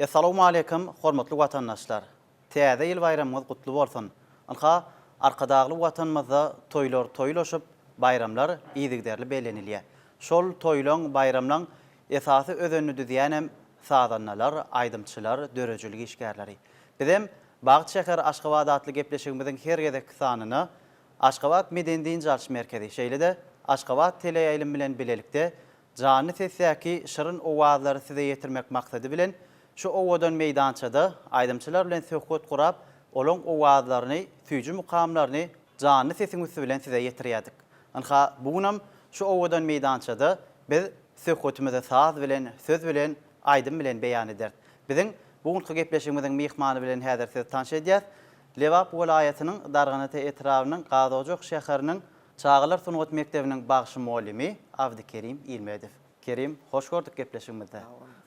Essalawmaleýkim hormatly watandaşlar! Täze ýyl baýramyňyz gutly bolsun! Ynha, Arkadagly Watanymyzda toýlar toýlaşyp, baýramlar yzygiderli bellenilýär. Şol toýlaň, baýramlaň esasy özenini düzýänem sazandalar, aýdymçylar, döredijilik işgärleri. Bizem Bagt şäheri Aşgabat atly gepleşigimiziň her gezekki sanyna Aşgabat medeni-dynç alyş merkezi, şeýle-de Aşgabat teleýaýlym bilen bilelikde Janly sesdäki şirin owazlary size ýetirmek maksady bilen, şu owadan meýdançada aýdymçylar bilen söhbet gurap, olaň owazlaryny, süýji mukamlaryny janly sesiň üsti bilen size ýetirýärdik. Ynha, bu günem şu owadan meýdançada biz söhbetimizi saz bilen, söz bilen, aýdym bilen beýan ederis. Biziň bu günki gepleşigimiziň myhmany bilen häzir sizi tanyş edýäs. Lebap welaýatynyň Darganata etrabynyň Gazojak şäheriniň Çagalar sungat mekdebiniň bagşy mugallymy Abdykerim Ilmedow. Kerim, hoş gördük gepleşigimizde.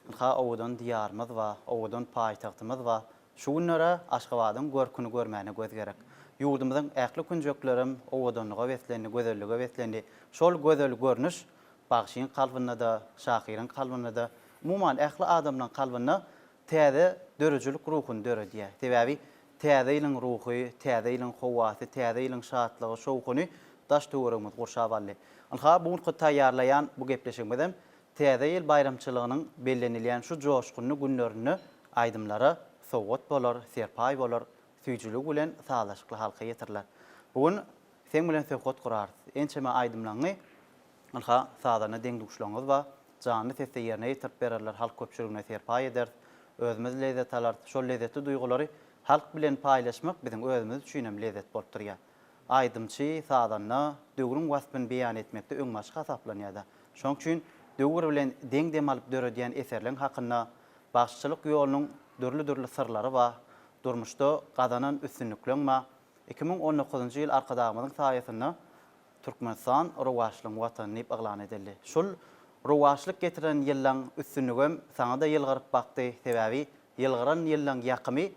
Ynha owadan Diýarymyz bar, owadan paýtagtymyz bar. Şu günler-ä Aşgabadyň görküni görmäne göz gerek. Ýurdumyzyň ähli künjeklerem owadanlyga beslendi, gözellige beslendi. Şol gözel görnüş bagşyň kalbynda-da, şahyryň kalbynda-da, umuman ähli adamlaryň kalbynda täze döredijilik ruhuny döredýär. Sebäbi Täze ýylyň ruhy, Täze ýylyň howasy, Täze ýylyň şatlygy, şowhuny daş-töweregimizi gurşap aldy. Ynha, bu günki taýýarlaýan bu gepleşigimizem Täze ýyl baýramçylygynyň bellenilýän şu joşgunly günlerinde aýdymlara sowgat bolar, serpaý bolar, süýjüligi bilen sazlaşykly halka ýetiriler. Bu gün seň bilen söhbet gurarys. Ençeme aýdymlaňy Ynha, sazanda deň-duşlaryňyz bar. Janly sesde ýerine ýetirip bererler, halk köpçüligine serpaý ederis. Özümiz lezzet alarys. Şol lezzetli duýgulary halk bilen paýlaşmak biziň özümiz üçinem lezzet bolup durýar. Aýdymçy, sazanda döwrüň waspyny beýan etmekde öňbaşçy hasaplanýar-da. Şonuň üçin döwür bilen deň dem alyp döredýän eserleň hakynda bagşyçylyk ýolunyň dürli-dürli syrlary bar, durmuşda gazanan üstünlikleň bar. 2019-njy ýyl Arkadagymyzyň saýasynda Türkmenistan rowaçlygyň watany diýip yglan edildi. Şul rowaçlyk getiren ýyllaň üstünligem saňa-da ýylgyryp bakdy, sebäbi ýylgyran ýyllaň ýakymy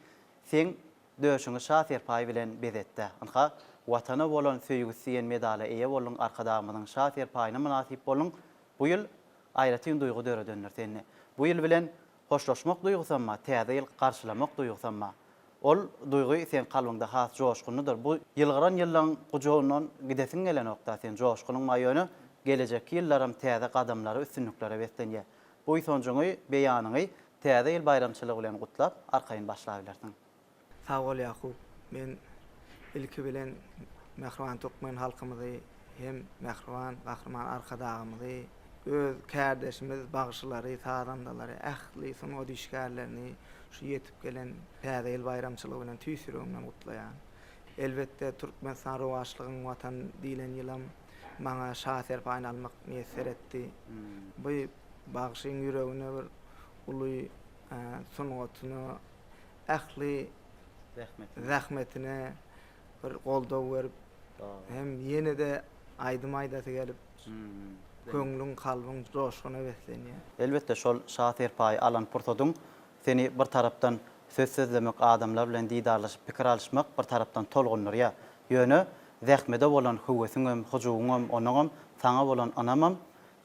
seň döşüňi şa serpaý bilen bezetdä. Ynha, Watana bolan söýgüsi diýen medala eýe bolduň, Arkadagymyzyň şa serpaýyna mynasyp bolduň. Bu ýyl aýratyn duýgy döredendir sende. Bu ýyl bilen Hoşlaşmak duýgusam bar, täze ýyl garşylamak duýgusam bar. Ol duýgy seň kalbyňda has joşgunlydyr. Bu ýylgyran ýyllaň gujagyndan gidesiň gelenok-da, seň joşgunyň bar, ýöne gelejekki ýyllaram täze gadamlara, üstünliklere beslenýär. Buýsanjyňy, beýanyňy Täze ýyl baýramçylygy bilen gutlap, arkaýyn başlabilersiň. Sag bol Ýakup. Men ilki bilen mähriban türkmen halkymyzy hem mähriban Gahryman Arkadagymyzy, öz kärdeşimiz bagşylary, sazandalary, ähli sungat işgärlerini şu ýetip gelen Täze ýyl baýramçylygy bilen tüýs ýüregimden gutlaýan. Elbetde Türkmenistan rowaçlygyň Watany diýlen ýylam maňa şa serpaýyny almak miýesser etdi. Bu bagşyň ýüregine bir uly sungatyna ähli zähmetine bir goldaw berip hem ýene-de aýdym aýdasy gelip, köňlüň, kalbyň joşguna beslenýär. Elbetde, şol şa serpaýy alan pursadyň seni bir tarapdan söz sözlemek, adamlar bilen didarlaşyp pikir alyşmak bir tarapdan tolgundyrýar. Ýöne zähmede bolan höwesiňem, hyjuwyňam, onuňam saňa bolan ynamam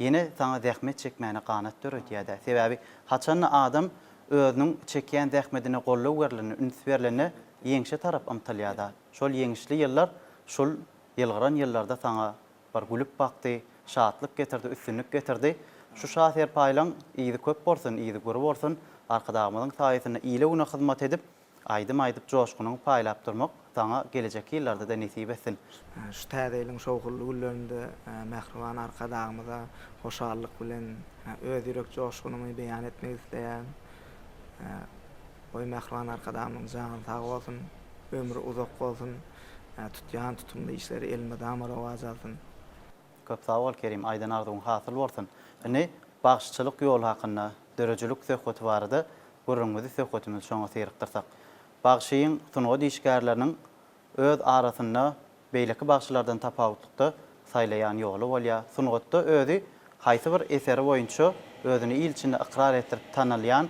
Ýene saňa zähmet çekmäne ganat döredýär-dä. Sebäbi haçan-da adam özüniň çekýän zähmedine goldaw berlende, üns berlende ýeňşe tarap ymtylýar-da. Şol ýeňişli ýyllar şul ýylgyran ýyllarda saňa bir gülüp bakdy, şatlyk getirdi, üstünlik getirdi. Şu şa serpaýlaň yzy köp bolsun, yzy gür bolsun. Arkadagymyzyň saýasynda ile-güne hyzmat edip, Aýdym aýdyp joşgunyňy paýlap durmak saňa gelejekki ýyllarda-da nesip etsin. Şu Täze ýylyň şowhunly günlerinde mähriban Arkadagymyza hoşallyk bilen öz ýürek joşgunymy beýan etmek isleýärin. Goý, mähriban Arkadagymyzyň jany sag bolsun, ömri uzak bolsun, tutýan tutumly işleri elmydama rowaç alsyn. Köp sag bol Kerim aýdan arzuwyň hasyl bolsun. Indi bagşyçylyk ýoly hakynda, döredijilik söhbeti barada gürrüňimizi söhbetimizi şoňa syrykdyrsak. Bagşyň sungat işgärleriniň öz arasynda beýleki bagşylardan tapawutlykda saýlaýan ýoly bolýar. Sungatda özi haýsy bir eseri boýunça özüni il içinde ykrar etdirip tanalýan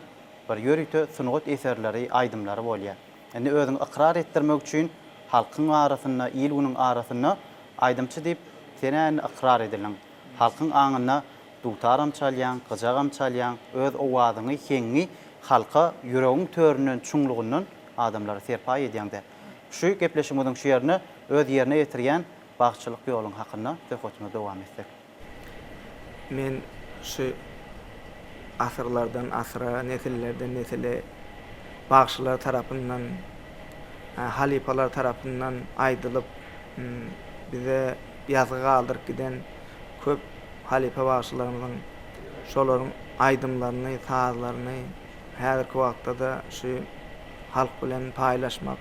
bir ýörite sungat eserleri, aýdymlary bolýar. Indi özüňi ykrar etdirmek üçin halkyň arasynda, il-günüň arasynda Aýdymçy diýip, sen-ä indi ykrar edildiň. Halkyň aňynda dutaram çalýaň, gyjagam çalýaň, öz owazyňy, heňiňi. Halka ýüregiň töründen, çuňlugyndan adamlara serpaý edýäň-dä. Şu gepleşigimiziň şu ýerinde öz ýerine ýetirýän bagçylyk ýoluň hakynda söhbetimizi dowam etsek. Men şu asyrlardan asyra, nesillerden nesile bagşylar tarapyndan, halypalar tarapyndan aýdylyp, bize ýazgy galdyryp giden köp halypa bagşylarymyzyň şolaryň aýdymlaryny, sazlaryny häzirki wagtda-da şu halk bilen paýlaşmak,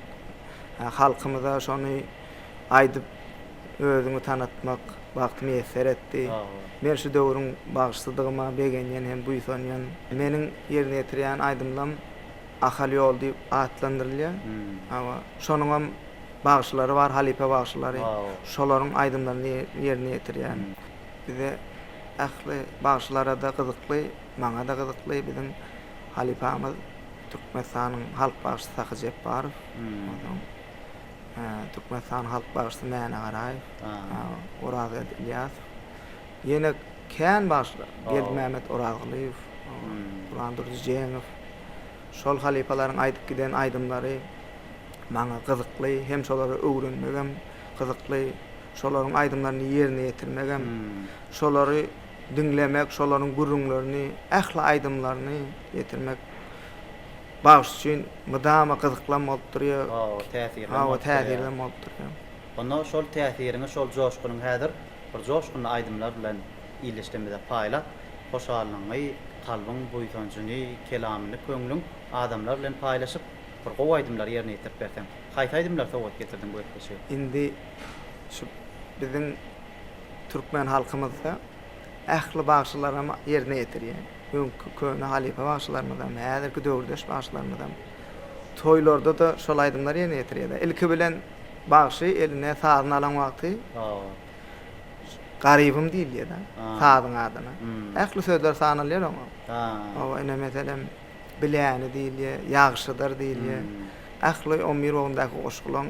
halkymyza şony aýdyp özüňi tanatmak bagty miýesser etdi. Men şu döwrüň bagşysydygyma begenýän hem buýsanýan. Meniň ýerine ýetirýän aýdymlam Ahal ýoly diýip atlandyrylýar. Hawa, şonuňam bagşylary bar, halypa bagşylary. Şolaryň aýdymlaryny ýerine ýetirýän. Bize ähli bagşylara-da gyzykly, maňa-da gyzykly biziň halypamyz Türkmenistanyň halk bagşysy Sahy Jepbarow. Onsoň Türkmenistanyň halk bagşysy Mäne Garaýew, Orazgeldi Ylýasow. Ýene kän bagşylar, Geldimämmet Orazgylyýew, Gurandurdy Jeňow. Şol halypalaryň aýdyp giden aýdymlary maňa gyzykly, hem şolary öwrenmegem gyzykly, şolaryň aýdymlaryny ýerine ýetirmegem, şolary diňlemek, şolaryň gürrüňlerini, ähli aýdymlaryny ýetirmek bagşy üçin mydama gyzyklam bolup durýar. Hawa, täsirlem bolup durýar. Hawa, täsirlem bolup durýar. Onda şol täsiriňi, şol joşgunyňy häzir bir joşgunly aýdymlar bilen ildeşlerimize paýlap, hoşallygyňy, kalbyň buýsanjyny, kelamyny köňlüň adamlar bilen paýlaşyp, bir gowy aýdymlary ýerine ýetirip berseň. Haýsy aýdymlary sowgat getirdiň bu gepleşige? Indi şu biziň türkmen halkymyzda ähli bagşylaram ýerine ýetirýär. Öňki köne halypa bagşylarymyzam, häzirki döwürdeş bagşylarymyzam toýlarda-da şol aýdymlary ýerine ýetirýärler. Ilki bilen bagşy eline sazyny alan wagty Garybym diýilýär-de sazyň adyna. Ähli sözler sanalýar oňa. Hawa, ine meselem, Biläni diýilýär, Ýagşydyr diýilýär. Ähli on bir bogundaky goşgulaň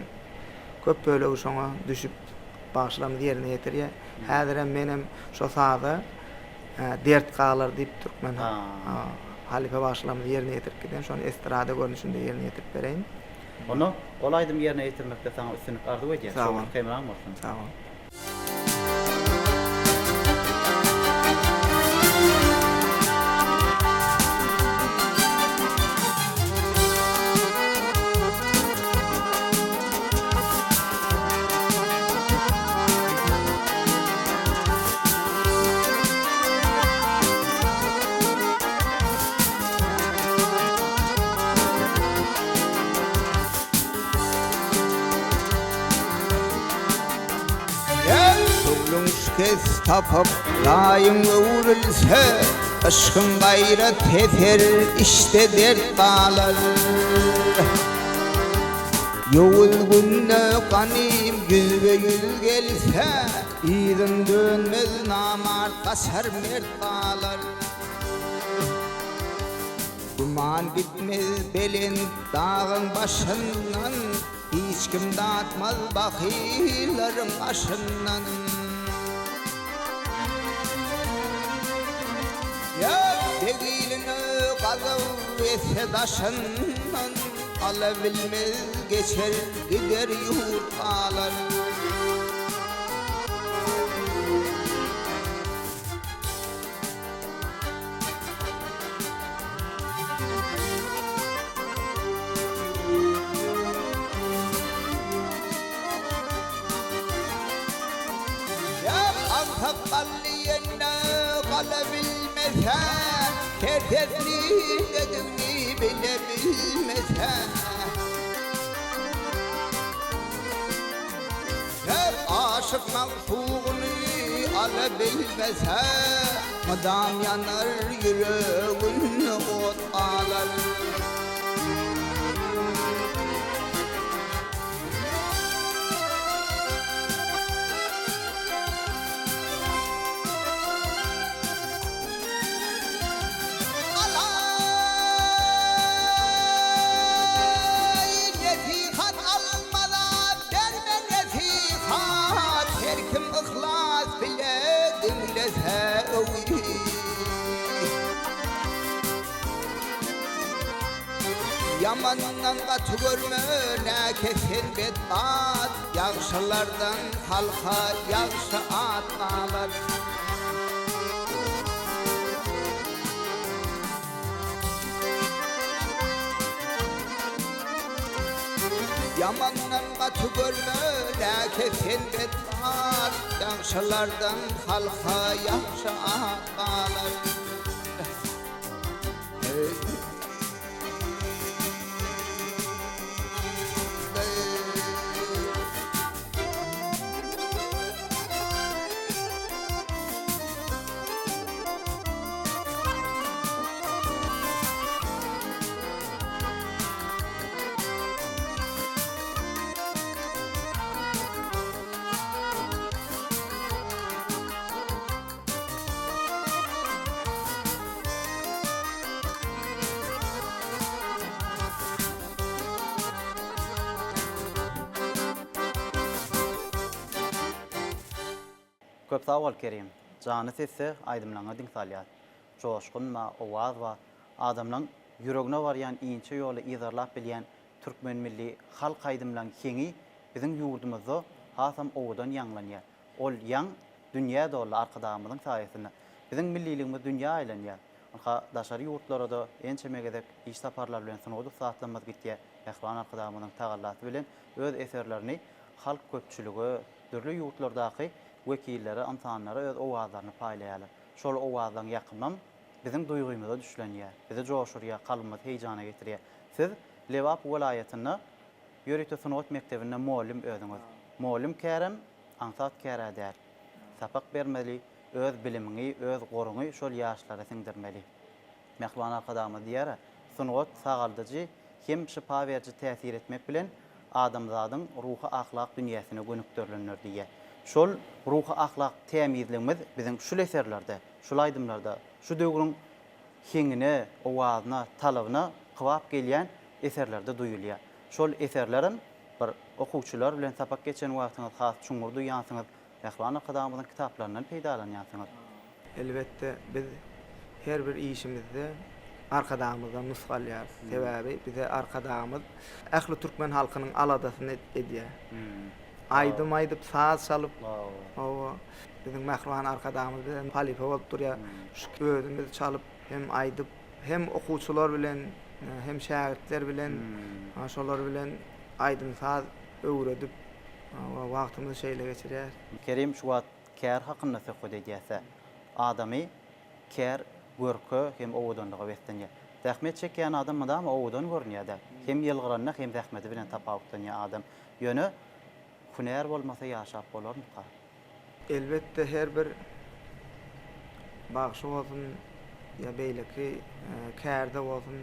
köp bölegi şoňa düşüp bagşylarymyz ýerine ýetirýär. Häzirem menem şo saza Dert galar diýip türkmen halypa bagşylarymyz ýerine ýetirip giden şony estrada görnüşinde ýerine ýetirip bereýin. Onda ol aýdymy ýerine ýetirmekde saňa üstünlik arzuw edýän. Sag bol. Şowly hemraň bolsun. Sag bol. Köňlüň şikes tapyp, laýyň öwrülse, Yşkyň gaýra teser, içde dert galar. Ýowuz günde ganym ýüzbe-ýüz gelse, Yzyn dönmez namart gaçar mert galar. Güman gitmez belent dagyň başyndan, Hiç kim datmaz bahylaryň aşyndan. Beg iline gazap etse daşyndan, Alabilmez geçer gider ýurt galar. Aksakgally ýene galabilmese, Kertesini dedigini bile bilmese. Her aşyk magşugyny alabilmese, Mydam ýanar ýüreginde ot galar. Alaý nesihat almana berme nesihat Her kim yhlas bile diňlese öwüdi. Ýamandan gaty görme näkes sen betbat, Ýagşylardan halka ýagşy at galar. Ýamandan gaty görme näkes sen betbat, Ýagşylardan halka ýagşy at galar. Köp sag bol Kerim. Jany sesse aýdymlaňa diň salýas. Joşgun ba, owaz ba, adamlaň ýüregine barýan inçe ýoly yzarlap bilýän türkmen milli halk aýdymlaň heňi biziň ýurdumyzda hasam owadan ýaňlanýar. Ol ýaň dünýä doldy Arkadagymyzyň saýasynda. Biziň milliligimiz dünýä aýlanýar. Ynha, daşary ýurtlara-da ençeme gezek iş saparlary bilen sungat ussatlarymyz gitýär. Mähriban Arkadagymyzyň tagallasy bilen öz eserlerini halk köpçülige, dürli ýurtlardaky wekillere, ynsanlara öz owazlaryny paýlaýarlar. Şol owazlaryň ýakymam biziň duýgymyza düşlenýär, bizi joşurýar, kalbymyzy heýjana getirýär. Siz Lebap welaýatynda Ýörite sungat mekdebinde mollym özüňiz. Mollym kärem aňsat kär-ä däl. Sapak bermeli, öz bilimiňi, öz goruňy şol ýaşlara siňdirmeli. Mähriban Arkadagymyz diýýär-ä, Sungat sagaldyjy hem şypa beriji täsir etmek bilen, adamzadyň ruhy-ahlak dünýäsine gönükdirilendir diýýär. Şol ruhy-ahlak tämizligimiz biziň şul eserlerde, şul aýdymlarda, şu döwrüň heňine, owazyna, talabyna kybap gelýän eserlerde duýulýar. Şol eserlerem bir okuwçylar bilen sapak geçen wagtyňyz has çuňňur duýýansyňyz, Mähriban Arkadagymyzyň kitaplaryndan peýdalanýansyňyz. Elbetde, biz her bir işimizde Arkadagymyzdan nusga alýarys. Sebäbi bize Arkadagymyz ähli türkmen halkynyň aladasyny edýär. Aýdym aýdyp, saz çalyp, hawa, biziň mähriban Arkadagymyz bize halypa bolup durýar. Şu özümiz çalyp hem aýdyp, hem okuwçylar bilen, hem şägirtler bilen, şolar bilen aýdym-saz öwredip, wagtymyzy şeýle geçirýäris. Kerim, şu wagt kär hakynda söhbet edýäs-ä. Adamy kär görke hem owadanlyga beslenýär. Zähmet çekýän adam mydama owadan görünýär-dä. Hem ýylgyranda, hem zähmeti bilen tapawutlanýar adam. Ýöne hünär bolmasa ýaşap bolarmyka? Elbetde her bir bagşy bolsun ýa beýleki kärde bolsun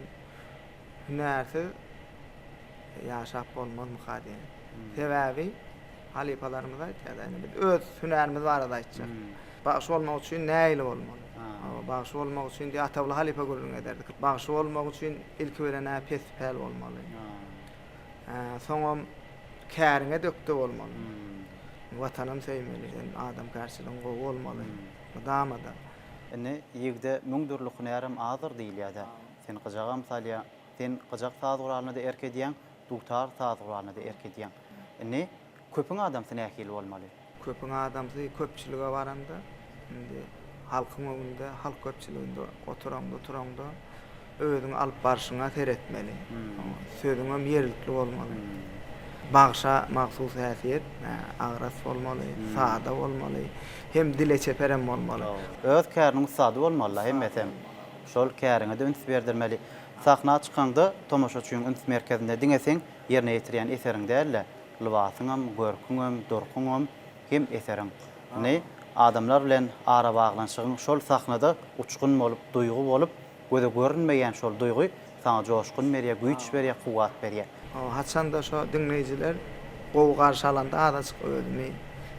hünärsiz ýaşap bolmazmyka diýen. Sebäbi halypalarymyz aýtýar indi biz öz hünärimiz barada aýtjak. Bagşy bolmak üçin nähili bolmaly? Bagşy bolmak üçin diýip Ataguly halypa gürrüň ederdi. Bagşy bolmak üçin ilki bilen-ä pespäl bolmaly. Soňam käriňe-de ökde bolmaly. Watanam söýmeli, sen adamkärçiligiň gowy bolmaly. Mydama-da. Indi ýigde müň dürli hünärem azdyr diýilýär-dä. Sen gyjagam salýaň, sen gyjak saz guralyna-da erk edýäň, dutar saz guralyna-da erk edýäň. Indi köpüň adamsy nähili bolmaly? Köpüň adamsy köpçülige baranda, indi halkyň öňünde, halk köpçüliginde oturaňda, turaňda özüňi alyp barşyňa seretmeli. Sözüňem ýerlikli bolmaly. Bagşa mahsus häsiýet, agras bolmaly, sada bolmaly, hem dile çeperem bolmaly. Öz käriniň ussady bolmaly-da hemmesem. Şol käriňe-de üns berdirmeli. Sahna çykaňda tomaşaçyň üns merkezinde diňe seň ýerine ýetirýän eseriň däl-de, Lybasyňam, görküňem, durkuňam hem eseriň. Indi adamlar bilen arabaglanyşygyň şol sahnada uçgun bolup, duýgy bolup, göze görünmeýän şol duýgy saňa joşgun berýär, güýç berýär, kuwwat berýär. Haçanda şo diňleýjiler gowy garşy alanda azajyk özümi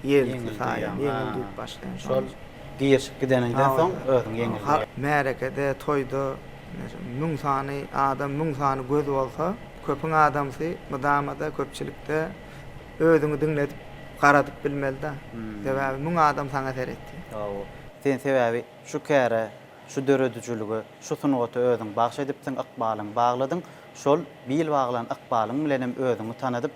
ýerlikli saýýan, ýeňil duýup başlaýan. Şol girişip gideniňden soň özüňi ýeňil duýýaň. Märekede, toýda müň sany adam, müň sany göz bolsa, Köpüň adamsy mydama-da köpçülikde özüňi diňledip, garadyp bilmeli-dä. Sebäbi müň adam saňa seretýär. Hawa. Sen sebäbi şu käre, şu döredijilige, şu sungata özüňi bagş edipsiň, ykbalyňy bagladyň. Şol bil baglan ykbalyň bilenem özüňi tanadyp,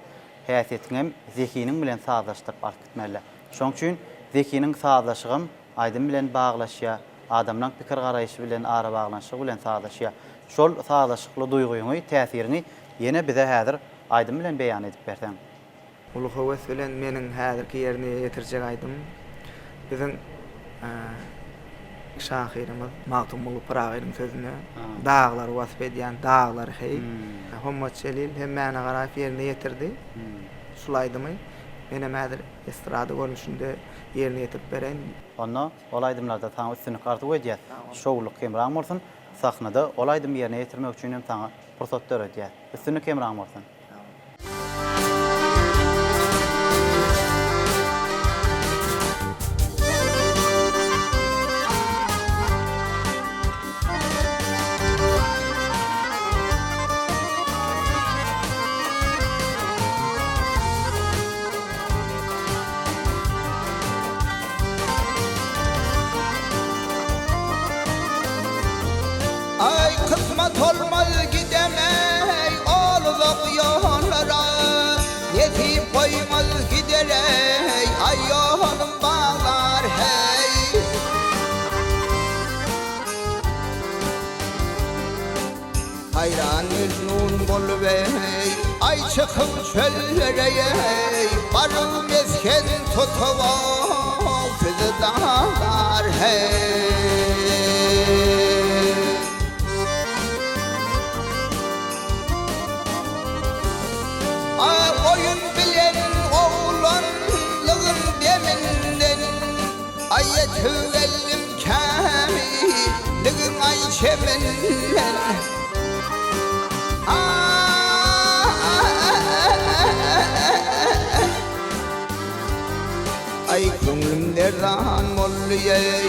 häsiýetiňem zehiniň bilen sazlaşdyryp alyp gitmeli. Şoň üçin zehiniň sazlaşygam aýdym bilen baglaşýar, adamlaň pikir-garaýşy bilen arabaglanyşygy bilen sazlaşýar. Şol sazlaşykly duýgyňy, täsiriňi ýene bize häzir aýdym bilen beýan edip berseň. Uly höwes bilen meniň häzirki ýerine ýetirjek aýdymym biziň şahyrymyz Magtymguly Pyragynyň sözüne daglary wasp edýän Daglar heý. Hommat Jelil hem Mäne Garaýew ýerine ýetirdi şul aýdymy. Menem häzir estrada görnüşinde ýerine ýetirip bereýin. Onda ol aýdymlarda saňa üstünlik arzuw edýäs. Şowlulyk hemraň bolsun. Sahnada ol aýdymy ýerine ýetirmek üçin hem saňa pursat döredýäs. Üstünlik hemraň bolsun. Aý kysmat olmaz gidemeý ol uzak ýollara Nesip goýmaz gidereý aý ýolum baglar heý. Haýran Mejnun bolup eý aý çykyp çöllere eý Baryp mesgen tutup ol sizi daglar heý. Goýun bilen oglanlygym deminden, Aý ýetip geldim kämilligim aý çeminden. Aý köňlüm lerzan boldy-eý,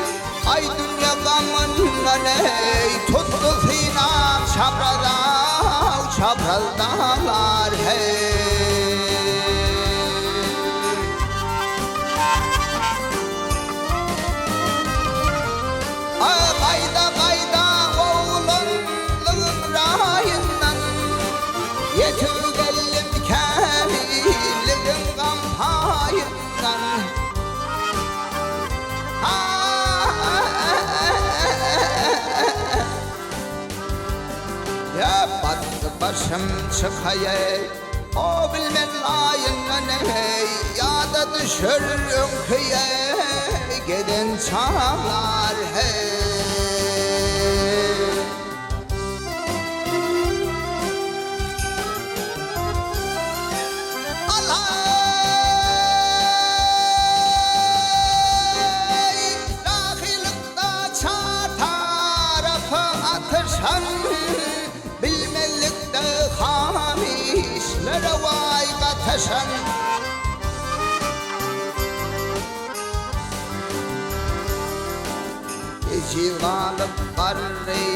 Aý dünýe gamyndan eý, Tutdy synam çapraz-aw, çapraz daglar heý. Aý gaýda-gaýda oglanlygyň raýyndan, Ýetip geldim kämilligiň gam paýyndan. Ýa batdy başym çykaýaý, o bilmen laýyndan eý, Ýada düşer öňki eý, gelen çaglar heý. Alaý, jahylykda çar tarapa atyşan, Bilmezlikde ham işlere waý gataşan. Ejiz galyp garry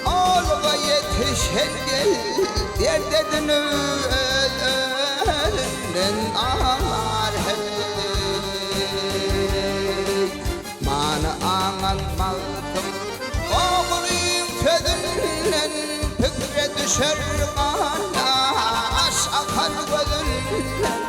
olga ýetişen gel, Dert edinip öz-özünden aglar heý. Many aňan Magtym ogluň sözünden, Pikre düşer gan-ýaş akar gözünden.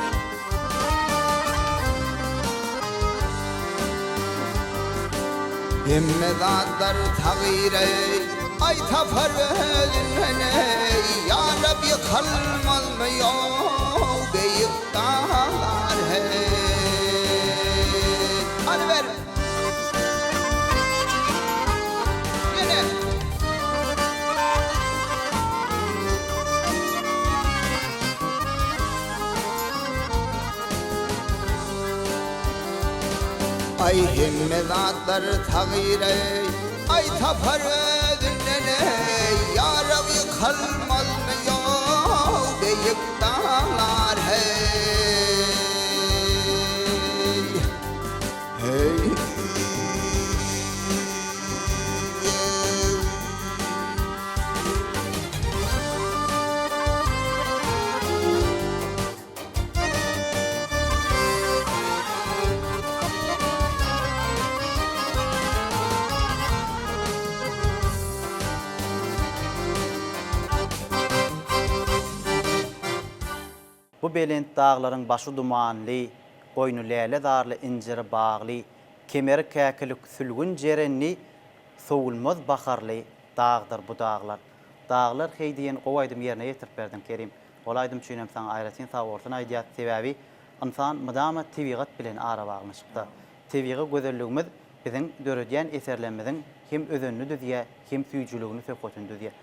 Hemme zatlar tagyr eý, Aý tapar özünden eý, Ýa Reb ýykylmazmy ýow beýik daglar heý. Hany ber. Ýene. Aý hemme zatlar tagyr eý, Aý tapar özünden eý, Ýa Rab ýykalmazmy ýow beýik daglar heý, heý. Bu belent daglaryň başy dumanly, Goýny läle-zarly injiri bagly, Kemeri käkilik sülgün jerenli, Sowulmaz baharly dagdyr bu daglar. Daglar heý diýen gowy aýdym ýerine ýetirip berdiň Kerim. Ol aýdym üçin hem saňa aýratyn sagbolsun aýdýas. Sebäbi ynsan mydama tebigat bilen arabaglanyşykda. Tebigy gözelligimiz biziň döredýän eserlerimiziň hem özenini düzýär, hem süýjüligini, söhbetini düzýär.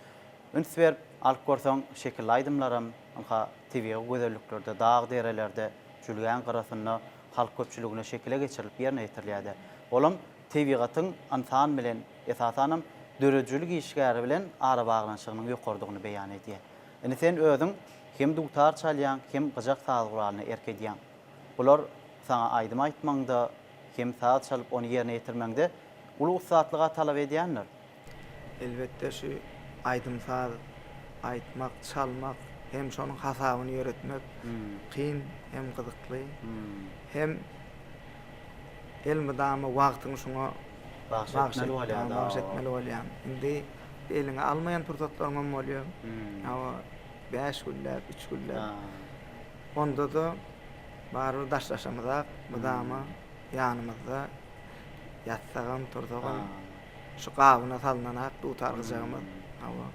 Üns berip alyp görseň şekilli aýdymlaram ynha tebigy gözelliklerde, dag-derelerde, jülgäň gyrasynda halk köpçüligine şekile geçirilip ýerine ýetirilýärdi. Olam tebigatyň ynsan bilen, esasanam döredijilik işgäri bilen arabaglanyşygynyň ýokarydygyny beýan edýär. Indi sen özüň hem dutar çalýaň, hem gyjak saz guralyna erk edýäň. Bular saňa aýdym aýtmaňda, hem saz çalyp ony ýerine ýetirmeňde uly ussatlyga talap edýändir. Elbetde şu aýdym-saz aýtmak, çalmak hem şonuň hasabyny ýöretmek kyn hem gyzykly. Hem elmydama wagtyňy şuňa bagyş etmeli bolýar. Bagyş etmeli bolýaň. Indi eliňe almaýan pursatlaryňam bolýar. Hawa, bäş günläp, üç günläp. Onda-da barybir daşlaşamyzak, mydama ýanymyzda ýatsagam, tursagam. Şu gabyna salnan ak dutar gyjagymyz. Hawa.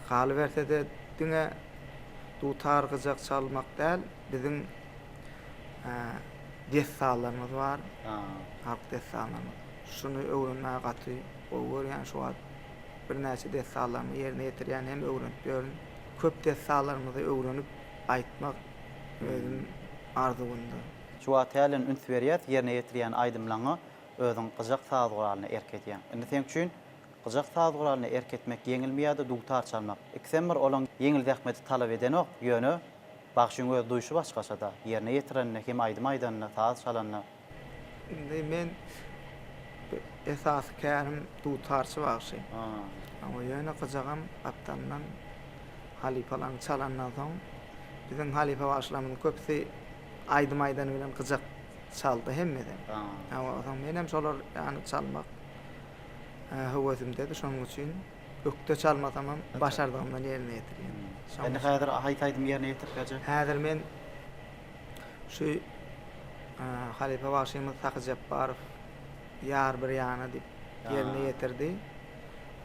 Galyberse-de, diňe dutar gyjak çalmak däl, biziň dessanlarymyz bar. Halk dessanlarymyz. Şuny öwrenmäge gaty gowy görýän. Şu wagt birnäçe dessanlarymy ýerine ýetirýän hem öwrenip ýörün. Köp dessanlarymyzy öwrenip aýtmak özüm arzuwymda. Şu wagt hälem üns berýäs ýerine ýetirýän aýdymlaňa Özüň gyjak saz guralyna erk edýäň. Indi seň üçin gyjak saz guralyna erk etmek ýeňilmi ýa-da dutar çalmak? Ikisem bir olaň ýeňil zähmeti talap edenok, ýöne bagşyň öz duýşy başgaça-da, ýerine ýetirende hem aýdym aýdanda, saz çalanda. Indi men esasy kärim dutarçy bagşy. Hawa, ýöne gyjagam gapdalyndan halypalaryň çalandan soň biziň halypa bagşylarymyzyň köpüsi aýdym aýdany bilen gyjak çaldy hemmesem. Hawa, soň menem şolar ýaly çalmak höwesimdedi, şonuň üçin ökde çalmasamam başardygymdan ýerine ýetirýän. Indi häzir haýsy aýdymy ýerine ýetirip berjek? Häzir men şu halypa bagşymyz Sahy Jepbarow Ýar bir ýana diýip ýerine ýetirdi.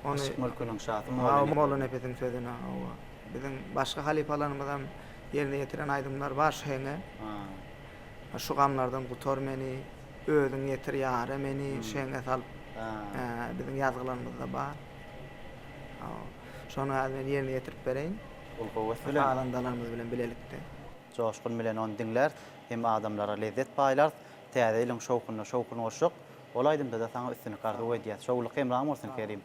Ony Yşk mülküniň şasy Mollanepesiň. Mollanepesiň sözüne, hawa. Biziň başga halypalarymyzam ýerine ýetiren aýdymlar bar şu heňe. Şu gamlardan gutar meni, Özüň ýetir ýara meni, Şeňňe salyp biziň ýazgylarymyzda bar. Şony häzir men ýerine ýetirip bereýin. Uly höwes bilen. Sazandalarymyz bilen bilelikde. Joşgun bilen ony diňläris, hem adamlara lezzet paýlarys. Täze ýylyň şowhunyna şowhun goşjak ol aýdymda-da saňa üstünlik arzuw edýäs. Şowlulyk hemraň bolsun Kerim.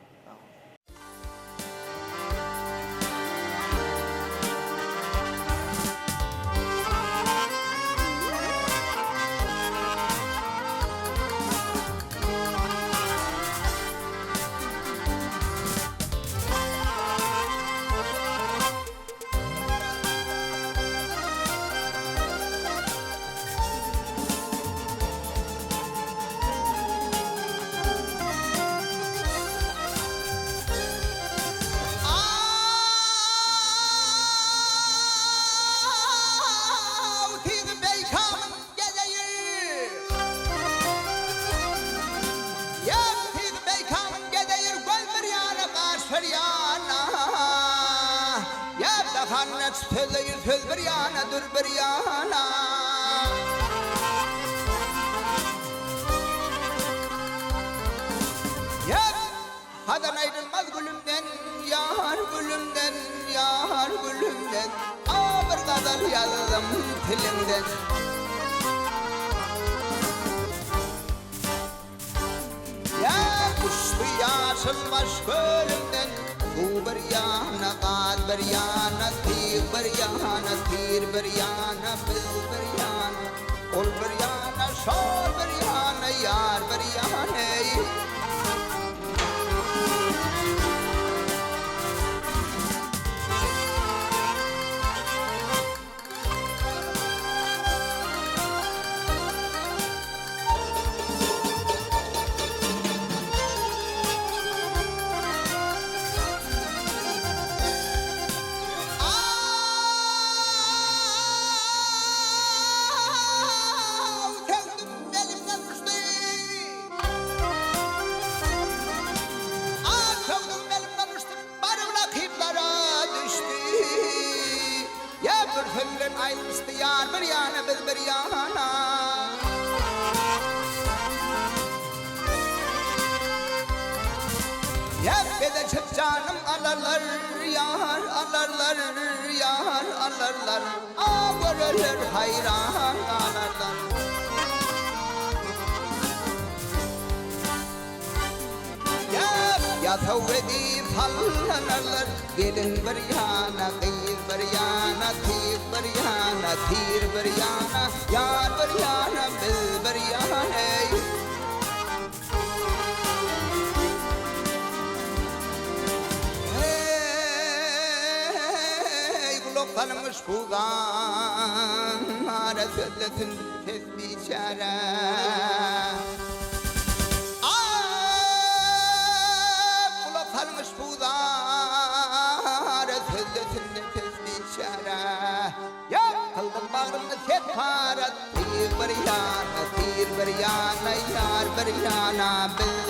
Aw, tiz beýkamyň gezeýir. Ýa, tiz beýkamyň gezeýir, göz bir ýana, gaş bir ýana. Ýa, dahan açyp sözleýir, söz bir ýana, dür bir ýana. Ýa, Hazan aýrylmaz gülümden, ýar gülümden, ýar gülümden, A bir gazal ýazdym tiliňden. Ýa düşdi ýaşyl baş kölümden, Suw bir ýana, gaz bir ýana, Tyg bir ýana, tir bir ýana, Biz bir ýana, ol bir ýana, Şol bir ýana, ýar bir ýana-eý. aýrylyşdy ýar bir ýana, biz bir ýana. Ýa bedeşip janym alarlar, ýar alarlar, ýar alarlar, A görenler haýran galarlar. Ýasaw edip sallanarlar, Gelin bir ýana, gyz bir ýana, Tyg bir ýana, tir bir ýana, Ýar bir ýana, biz bir ýana-eý. Eý, gulak salyň yşku gara Sözlesin ses biçäre. Ah, gulak salyň yşku zara, Sözlesin nepes biçäre. Ýa, kyldym bagrymda set para, Tyg bir ýana, tir bir ýana, Ýar bir ýana, biz.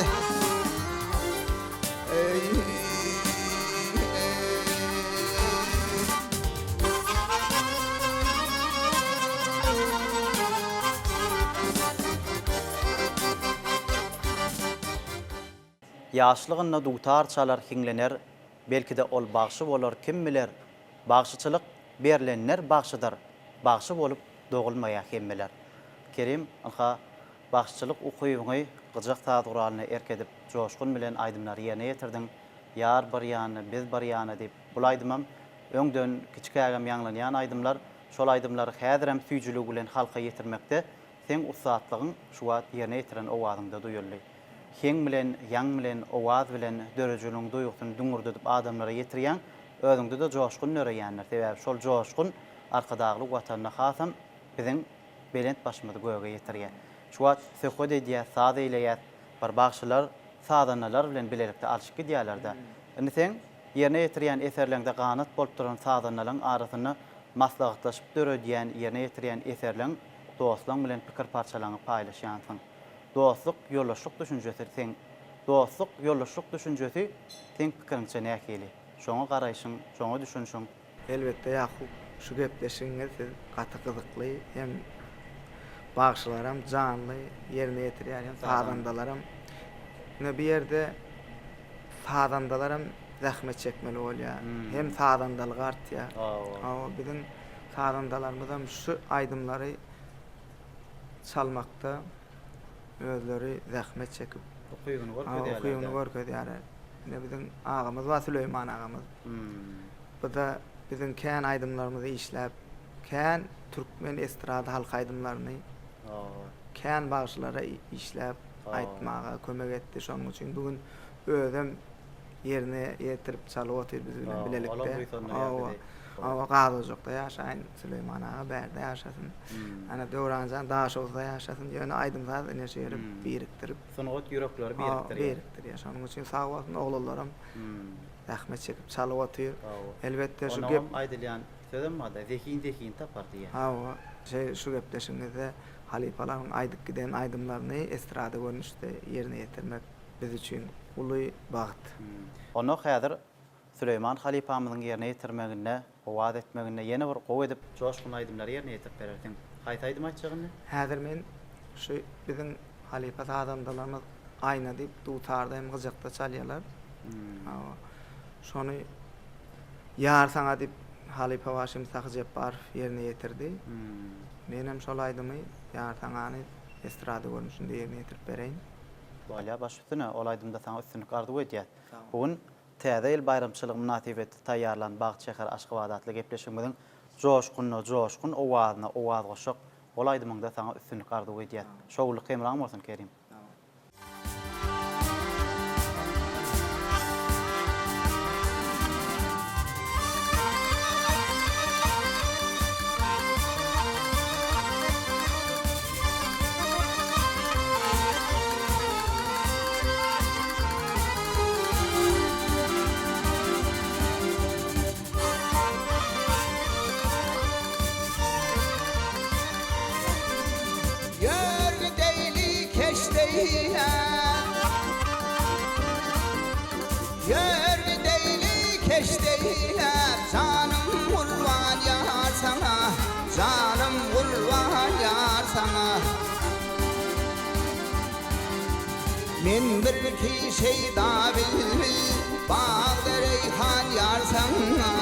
Eý. Ýaşlygynda dutar çalar hiňlener, Belki-de ol bagşy bolar kim biler. Bagşyçylyk berlenler bagşydyr, Bagşy bolup dogulmaýar hemmeler. Kerim, ynha, Bagşyçylyk ukybyňy gyjak saz guralyna erk edip, joşgun bilen aýdymlary ýerine ýetirdiň. Ýar bir ýana, biz bir ýana diýip, bul aýdymam öňden kiçikägem ýaňlanýan aýdymlar. Şol aýdymlary häzirem süýjüligi bilen halka ýetirmekde seň ussatlygyň şu wagt ýerine ýetiren owazyňda duýuldy. Heň bilen, ýaň bilen, owaz bilen döredijiligiň duýgusyny düňňürdedip adamlara ýetirýäň, özüňde-de joşgun döreýändir. Sebäbi şol joşgun Arkadagly Watanda hasam biziň belent başymyzy göge ýetirýär. Şu wagt söhbet edýäs, saz eýleýäs, bir bagşylar sazandalar bilen bilelikde alşyp gidýärler-dä. Indi seň ýerine ýetirýän eserleňde ganat bolup duran sazandalaň arasynda maslahatlaşyp döredýän, ýerine ýetirýän eserleň dostlaň bilen pikir parçalaňy paýlaşýansyň. Dostluk, ýoldaşlyk düşünjesi seň Dostluk, ýoldaşlyk düşünjesi seň pikiriňçe nähili? Şoňa garaýşyň, şoňa düşünşiň? Elbetde Ýakup şu gepleşigiňiz siz gaty gyzykly hem bagşylaram janly ýerine ýetirýär hem sazandalaram ine bu ýerde sazandalaram zähmet çekmeli bolýar hem sazandalygy artýar hawa biziň sazandalarymyzam şu aýdymlary çalmakda özleri zähmet çekip ukybyny görkezýärler ukybyny görkezýärler ine biziň agamyz bar Süleýman agamyz Bu-da biziň kän aýdymlarymyzy işläp, kän türkmen estrada halk aýdymlaryny kän bagşylara işläp aýtmaga kömek etdi. Şonuň üçin bu gün özem ýerine ýetirip çalyp otyr biz bilen bilelikde. Hawa, hawa, Gazojakda ýaşaýyn, Süleýman aga bärde ýaşasyn. Ana Döwranjan Daşoguzda ýaşasyn. Ýöne aýdym-saz ine şu ýere birikdirip. Sungat ýürekleri birikdirýär. Birikdirýär. Şonuň üçin sag bolsun oglanlaram. Zähmet çekip çalyp otyr. Elbetde şu gep. Onam aýdylýan sözem barda, zehin zehini tapar diýýän. Hawa, şeý şu gepleşigimizde halypalaryň aýdyp giden aýdymlaryny estrada görnüşde ýerine ýetirmek biz üçin uly bagt. Onda häzir Süleýman halypamyzyň ýerine ýetirmeginde, owaz etmeginde ýene bir gowy edip joşgunly aýdymlary ýerine ýetirip berersiň. Haýsy aýdymy aýtjak indi? Häzir men şu biziň halypa sazandalarymyz Aýna diýip dutarda hem gyjakda çalýarlar. Hawa. Şony Ýar saňa diýip halypa bagşym Sahy Jepbarow ýerine ýetirdi. Menem şol aýdymy Ýar saňany estrada görnüşinde ýerine ýetirip bereýin. Bolýar baş üstüne, ol aýdymda saňa üstünlik arzuw edýäs. Bu gün Täze ýyl baýramçylygy mynasybetli taýýarlan Bagt şäheri Aşgabat atly gepleşigimiziň joşgunyna joşgun, owazyna owaz goşjak ol aýdymyňda saňa üstünlik arzuw edýäs. Şowlulyk hemraň bolsun Kerim. Ýör gideýli keşdeýe Ýör gideýli keşdeýe Janym gurban ýar saňa. Men bir ki şeýda bilbil, Bagda reýhan ýar saňa,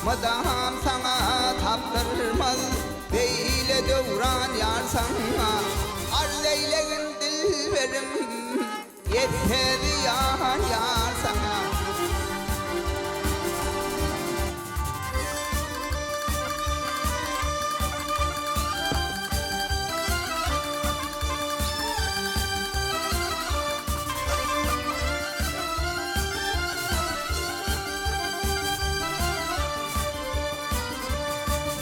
Mydam saňa tapdyrmaz, Beýle döwran ýar saňa. Arz eýlegin dilberim, Ýetse zyýan ýar saňa.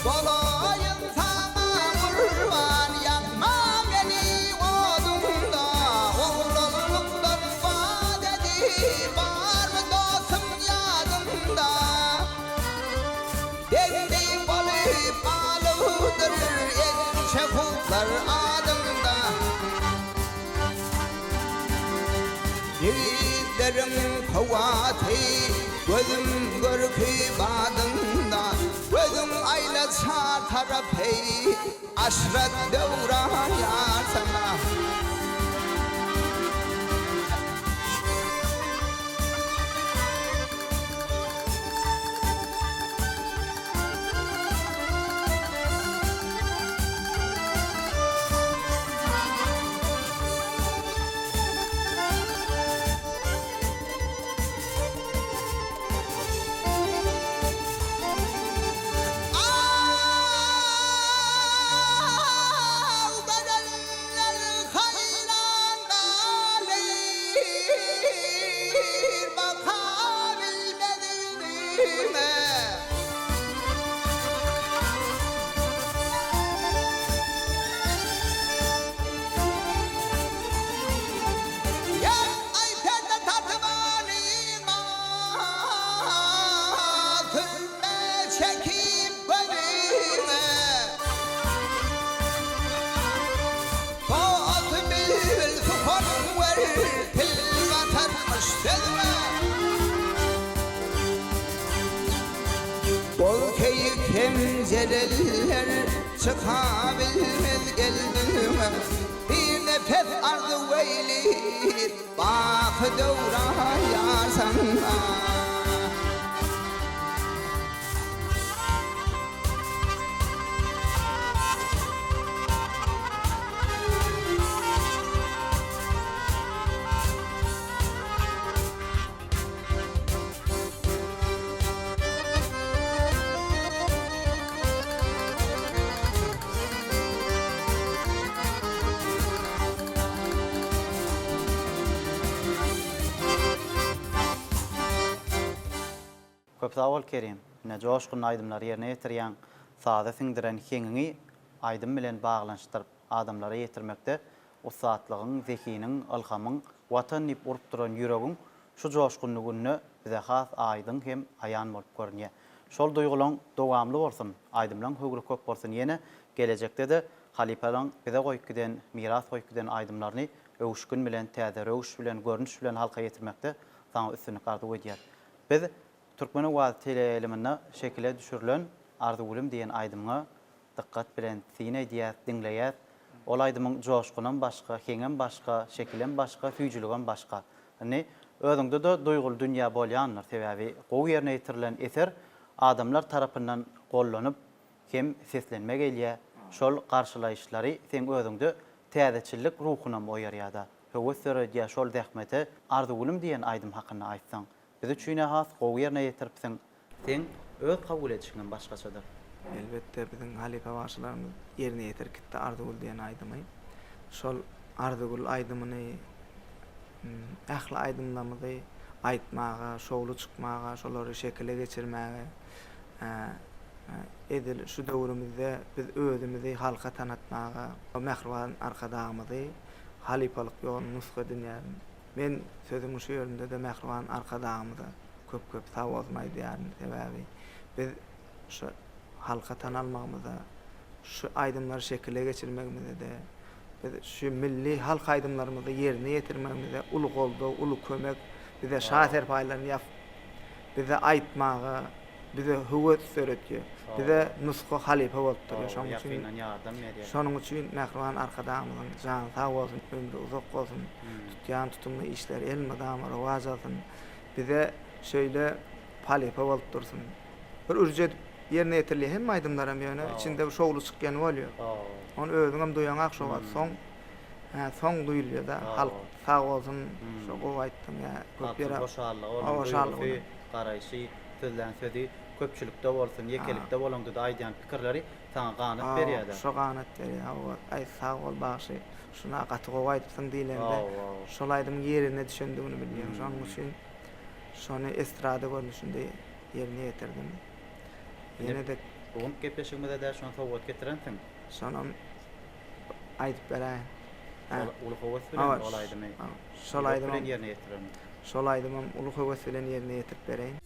Bolaýyn saňa gurban, ýakma meni oduňda, Oglanlykdan wadady, barmy dostum ýadyňda? Bendi bolup galypdyr ençe huplar adyňda. Ýigitleriň kuwwaty, gözüm görki badyňda, Gözüň aýla çar tarapy, aşrat döwran ýar saňa. Aw gözeller haýran galyr, Baka bilmez ýüzüme. Ýa aý perde tartyp alyma, Sürme çekip gözüme. Toty bilbil suhan wer, Til gatarmyş sözüme. Bol keýik hem jeleller, Çykabilmez gelbime. Bir nepes arzuw eýlip, Baky döwran ýar saňa. Köp sag bol Kerim. Ine joşgunly aýdymlary ýerine ýetirýäň. Saza siňdiren heňiňi aýdym bilen baglanyşdyryp adamlara ýetirmekde ussatlygyň, zehiniň, ylhamyň, Watan diýip urup duran ýüregiň şu joşgunly günde bize has aýdyň hem aýan bolup görünýär. Şol duýgulaň dowamly bolsun, aýdymlaň höwri köp bolsun ýene gelejekde-de halypalaň bize goýup giden, miras goýup giden aýdymlaryny öwüşgin bilen, täze röwüş bilen, görnüş bilen halka ýetirmekde saňa üstünlik arzuw edýäs. Biz Türkmen owazy teleýaýlymynda şekile düşürilen Arzygülüm diýen aýdymyňa dykgat bilen syn edýäs, diňleýäs. Ol aýdymyň joşgunam başga, heňem başga, şekilem başga, süýjüligem başga. Indi özüňde-de duýguly dünýä bolýandyr, sebäbi gowy ýerine ýetirilen eser adamlar tarapyndan gollanyp hem seslenme gelýär, şol garşylaýyşlary seň özüňde täzeçillik ruhunam oýarýar-da, höwes döredýär şol zähmete Arzygülüm diýen aýdym hakynda aýtsaň, biz üçin-ä has gowy ýerine ýetiripsiň, Seň öz kabul edişiňem başgaçadyr. Elbetde biziň halypa bagşylarymyz ýerine ýetirip gitdi Arzygül diýen aýdymy. Şol Arzygül aýdymyny ähli aýdymlarymyzy aýtmaga, şowly çykmaga, şolary şekile geçirmäge edil şu döwrümizde biz özümizi halka tanatmaga mähriban Arkadagymyzy halypalyk ýoluny nusga edinýärin. Men sözümiň şu ýerinde-de mähriban Arkadagymyza köp-köp sag bolsun aýdýaryn. Sebäbi biz şu halka tanalmagymyza, şu aýdymlary şekile geçirmegimize-de, biz şu milli halk aýdymlarymyzy ýerine ýetirmegimize uly goldaw, uly kömek, bize şa serpaýlaryny ýapyp, bize aýtmaga. bize höwes döretýär. Bize nusga halypa bolup durýar. Şonuň üçin ýakyndan ýardam berýär. Şonuň üçin mähriban Arkadagymyzyň jany sag bolsun, ömri uzak bolsun, tutýan tutumly işleri elmydama rowaç alsyn. Bize şeýle halypa bolup dursun. Bir ürji edip ýerine ýetirilýär hemme aýdymlaram ýöne içinde bir şowly çykýany bolýar. Ony özüňem duýaňak şo wagt soň hä soň duýulýada halk sag bolsun şo gowy aýtdyň ýa köp ýere Halkyň hoşallygy onuň duýgusy, garaýşy, sözlän sözi köpçülikde bolsun, ýekelikde bolaňda-da aýdýan pikirleri saňa ganat berýär-dä. Şo ganat berýär hawa aý sag bol bagşy şuna gaty gowy aýdypsyň diýlende şol aýdymyň ýerine düşendigini bilýäň şonuň üçin şony estrada görnüşinde ýerine ýetirdim. Ýene-de. Bu günki gepleşigimize-de şony sowgat getirensiň. Şonam aýdyp beräýiň. Ol uly höwes bilen ol aýdymy Şol ýürek bilen ýerine ýetirerin. Şol aýdymam uly höwes bilen ýerine ýetirip bereýin.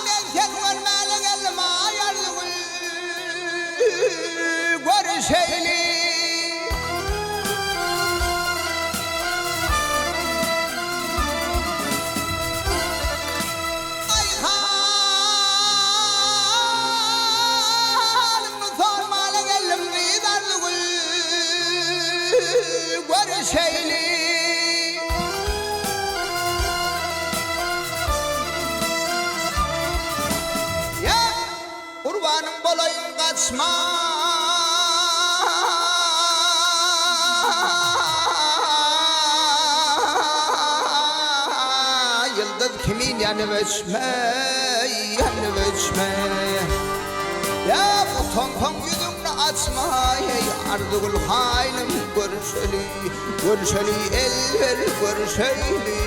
Men seni görmäne geldim aý Arzygül görüşeýli. Aý halyňy sormana geldim gyz Arzygül görüşeýli. Ýa Gurbanyň bolaýyn gaçma. Ýyldyz kimin ýanyp öçme, ýanyp öçme. Ýa utansaň ýüzüňni açma, eý Arzygül haýnym görüşeli, görüşeli el ber görüşeýli.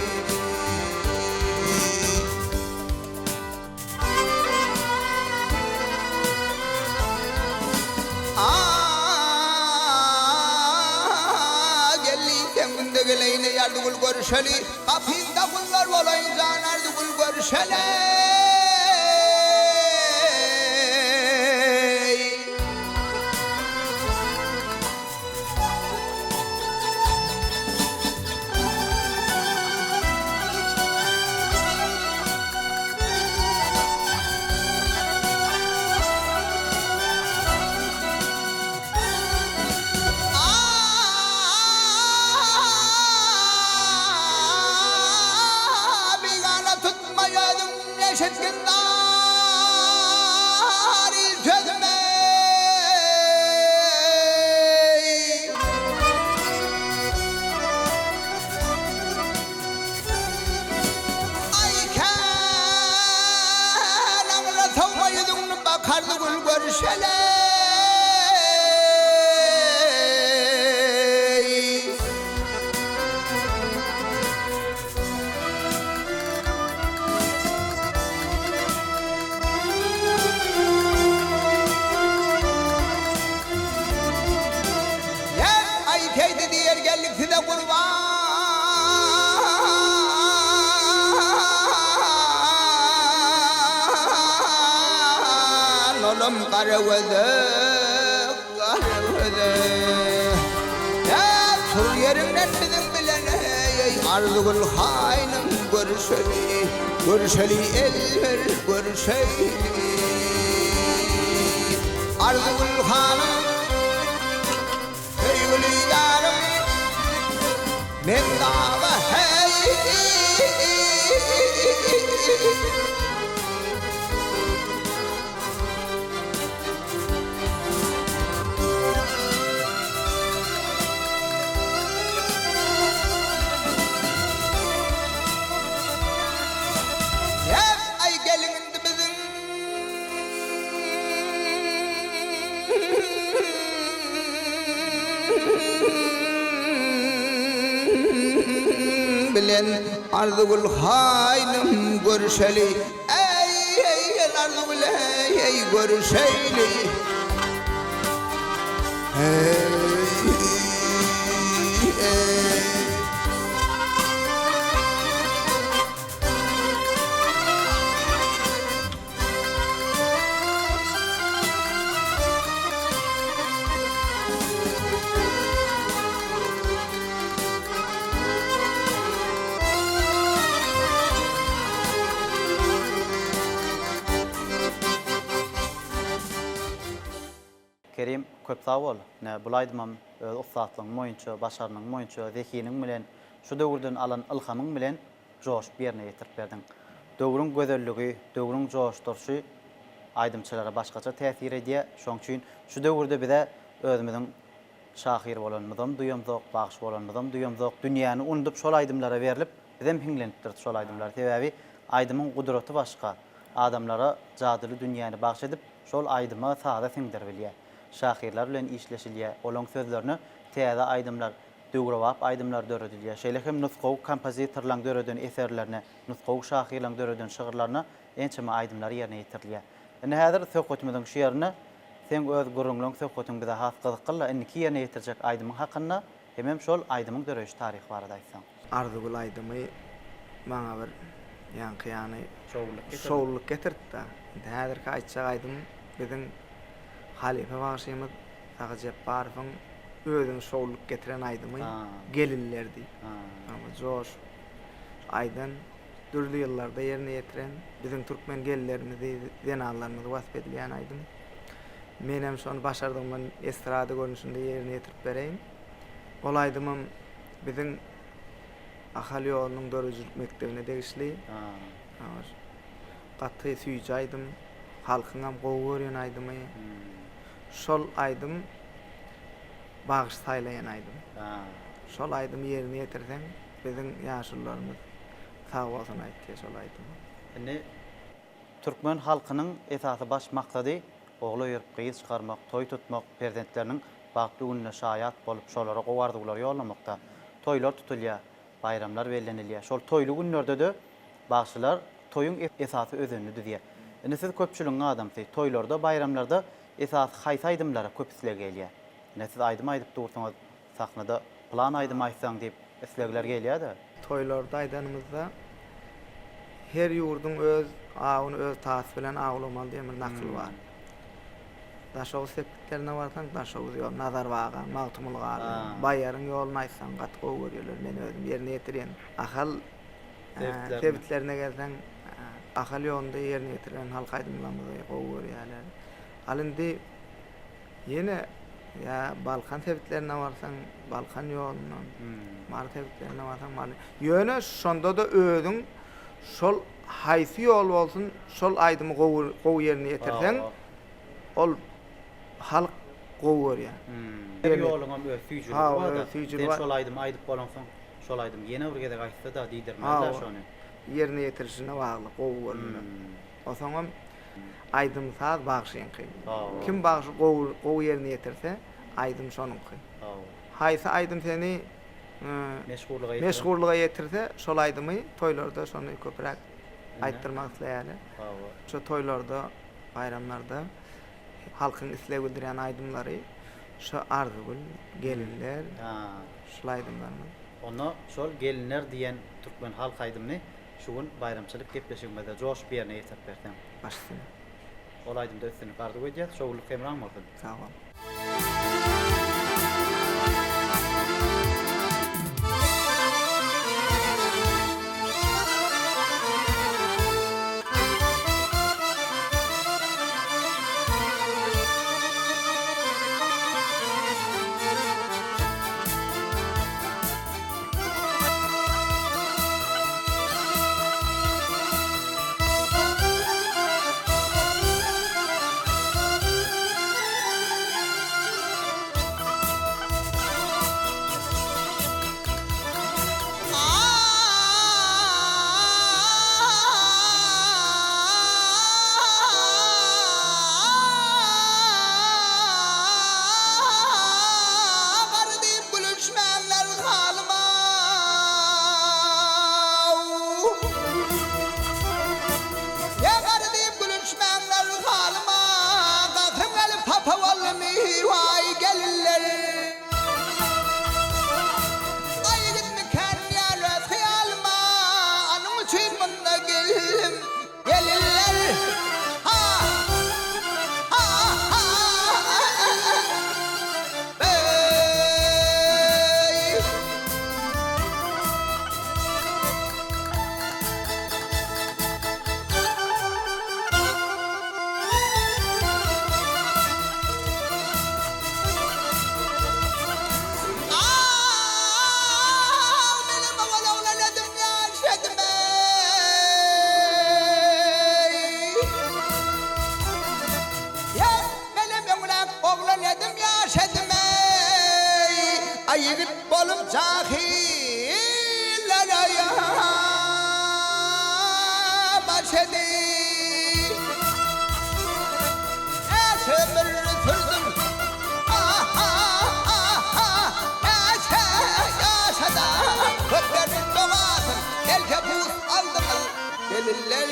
A geldi sen günde geleýin eý Arzygül görüşeli Gapyňda gullar bolaýyn jan Arzygül görüşeli. A bigana tutma özüň eşitgin dary sözümi. Aý kän aňra sowma ýüzüňni bakardy gül görüşeli. Ýa aý teýdi diýer geldik size gurban. Olam gara göze, gara göze. Ýa tur ýeriňden biziň bilen eý Arzygül haýnym görüşeli, görüşeli el ber görüşeýli. Arzygül hanym. Söýgüli ýarym men daga heý. Aý geliň indi biziň. Bilen Arzygül haýnym görüşeli eý. Eý, Arzygül eý, görüşeýli. Eý, eý. Kerim köp sag bol. Ine bul aýdymam öz ussatlygyň boýunça, başarnygyň boýunça, zehiniň bilen, şu döwürden alan ylhamyň bilen joşup ýerine ýetirip berdiň. Döwrüň gözelligi, döwrüň joşduryşy aýdymçylara başgaça täsir edýär. Şoň üçin şu döwürde bize özümiziň şahyr bolanymyzam duýamzok, bagşy bolanymyzam duýamzok. Dünýäni unudyp şol aýdymlara berlip, bizem hiňlenipdiris şol aýdymlara. Sebäbi aýdymyň gudraty başga. Adamlara jadyly dünýäni bagş edip, şol aýdyma, saza siňdiribilýär. Şahyrlar bilen işleşilýär, olaň sözlerine täze aýdymlar, döwrebap aýdymlar döredilýär. Şeýle hem nusgawy kompozitorlaryň döreden eserlerine, nusgawy şahyrlaryň döreden şygyrlaryna ençeme aýdymlar ýerine ýetirilýär. Indi häzir söhbetimiziň şu ýerinde seň öz gürrüňleň, söhbetiň bize has gyzykly-la, indiki ýerine ýetirjek aýdymyň hakynda hemem şol aýdymyň döreýiş taryhy barada aýtsaň. Arzygül aýdymy maňa bir ýaňky ýany şowlulyk getirdi-de. Indi häzirki aýtjak aýdym biziň halypa bagşymyz Sahy Jepbarowyň özüne şowlulyk getiren aýdymy Gelinler diýip. Joş aýdan, dürli ýyllarda ýerine ýetiren, biziň türkmen gelinlerimizi, zenanlarymyzy wasp edilýän aýdym. Menem şony başardygymdan estrada görnüşinde ýerine ýetirip bereýin. Ol aýdymam biziň Ahal ýolunyň döredijilik mekdebine degişli. Gaty süýji aýdym, halkyňam gowy görýän aýdymy. Şol aýdym bagşy saýlaýan aýdym. Şol aýdymy ýerine ýetirseň biziň ýaşulularymyz sag bolsun aýtýar şol aýdyma. Indi türkmen halkynyň esasy baş maksady ogul öýerip gyz çykarmak, toý tutmak, perzentleriniň bagtly gününe şaýat bolup şolara gowy arzuwlary ýollamakda. Toýlar tutulýar, baýramlar bellenilýär. Şol toýly günlerde-de bagşylar toýuň esasy özenini düzýär. Indi siz köpçüligiň adamsy, toýlarda, baýramlarda esasy haýsy aýdymlara köp isleg gelýär? Ine siz aýdym aýdyp dursuňyz, sahnada pylan aýdymy aýtsaň diýip islegler gelýär-de. Toýlarda aýdanymyzda, her ýurduň öz awuny öz tasy bilen awlamaly diýen bir nakyl bar. Daşoguz sepgitlerine barsaň, Daşoguz ýoly, Nazar baga, Magtymguly gala, Baýaryň ýoluny aýtsaň gaty gowy görýärler, men özüm ýerine ýetirýän. Ahal sebitlerine gelseň, Ahal ýolunda ýerine ýetirilen halk aýdymlarymyzy gowy görýärler. Al indi ýene ýa Balkan sebitlerine barsaň, Balkan ýolundan, Mary sebitlerine barsaň, Mary. Ýöne şonda-da özüň şol haýsy ýol bolsun, şol aýdymy gowy gowy ýerine ýetirseň, ol halk gowy görýär. Her ýoluňam öz süýjüligi bar-da. Sen şol aýdymy aýdyp bolaňsoň, Şol aýdym ýene bir gezek aýtsa-da diýdirmezler şony. Ýerine ýetirişine bagly gowy görünmek. Osaňam aýdym saz bagşyňky. Kim bagşy gowy gowy ýerine ýetirse aýdym şonuňky. Haýsy aýdym seni meşhurlyga ýetirse şol aýdymy toýlarda şony köpräk aýtdyrmak isleýärler. Şo toýlarda baýramlarda halkyň isleg bildirýän aýdymlary şo Arzygül, Gelinler. Şul aýdymlaryňyz. Onda şol Gelinler diýen türkmen halk aýdymyny şu gün baýramçylyk gepleşigimizde joşup ýerine ýetirip berseň. Baş üstüne. Ol aýdymda üstünlik arzuw edýäs. Şowlulyk hemraň bolsun. Sag bol. Jahyllara baş edip. Näçe bir sürdüm, ah-ah-ah-ah, näçe ýaşada köpleriniň dogasyn elkepus aldyňyz, gelinler,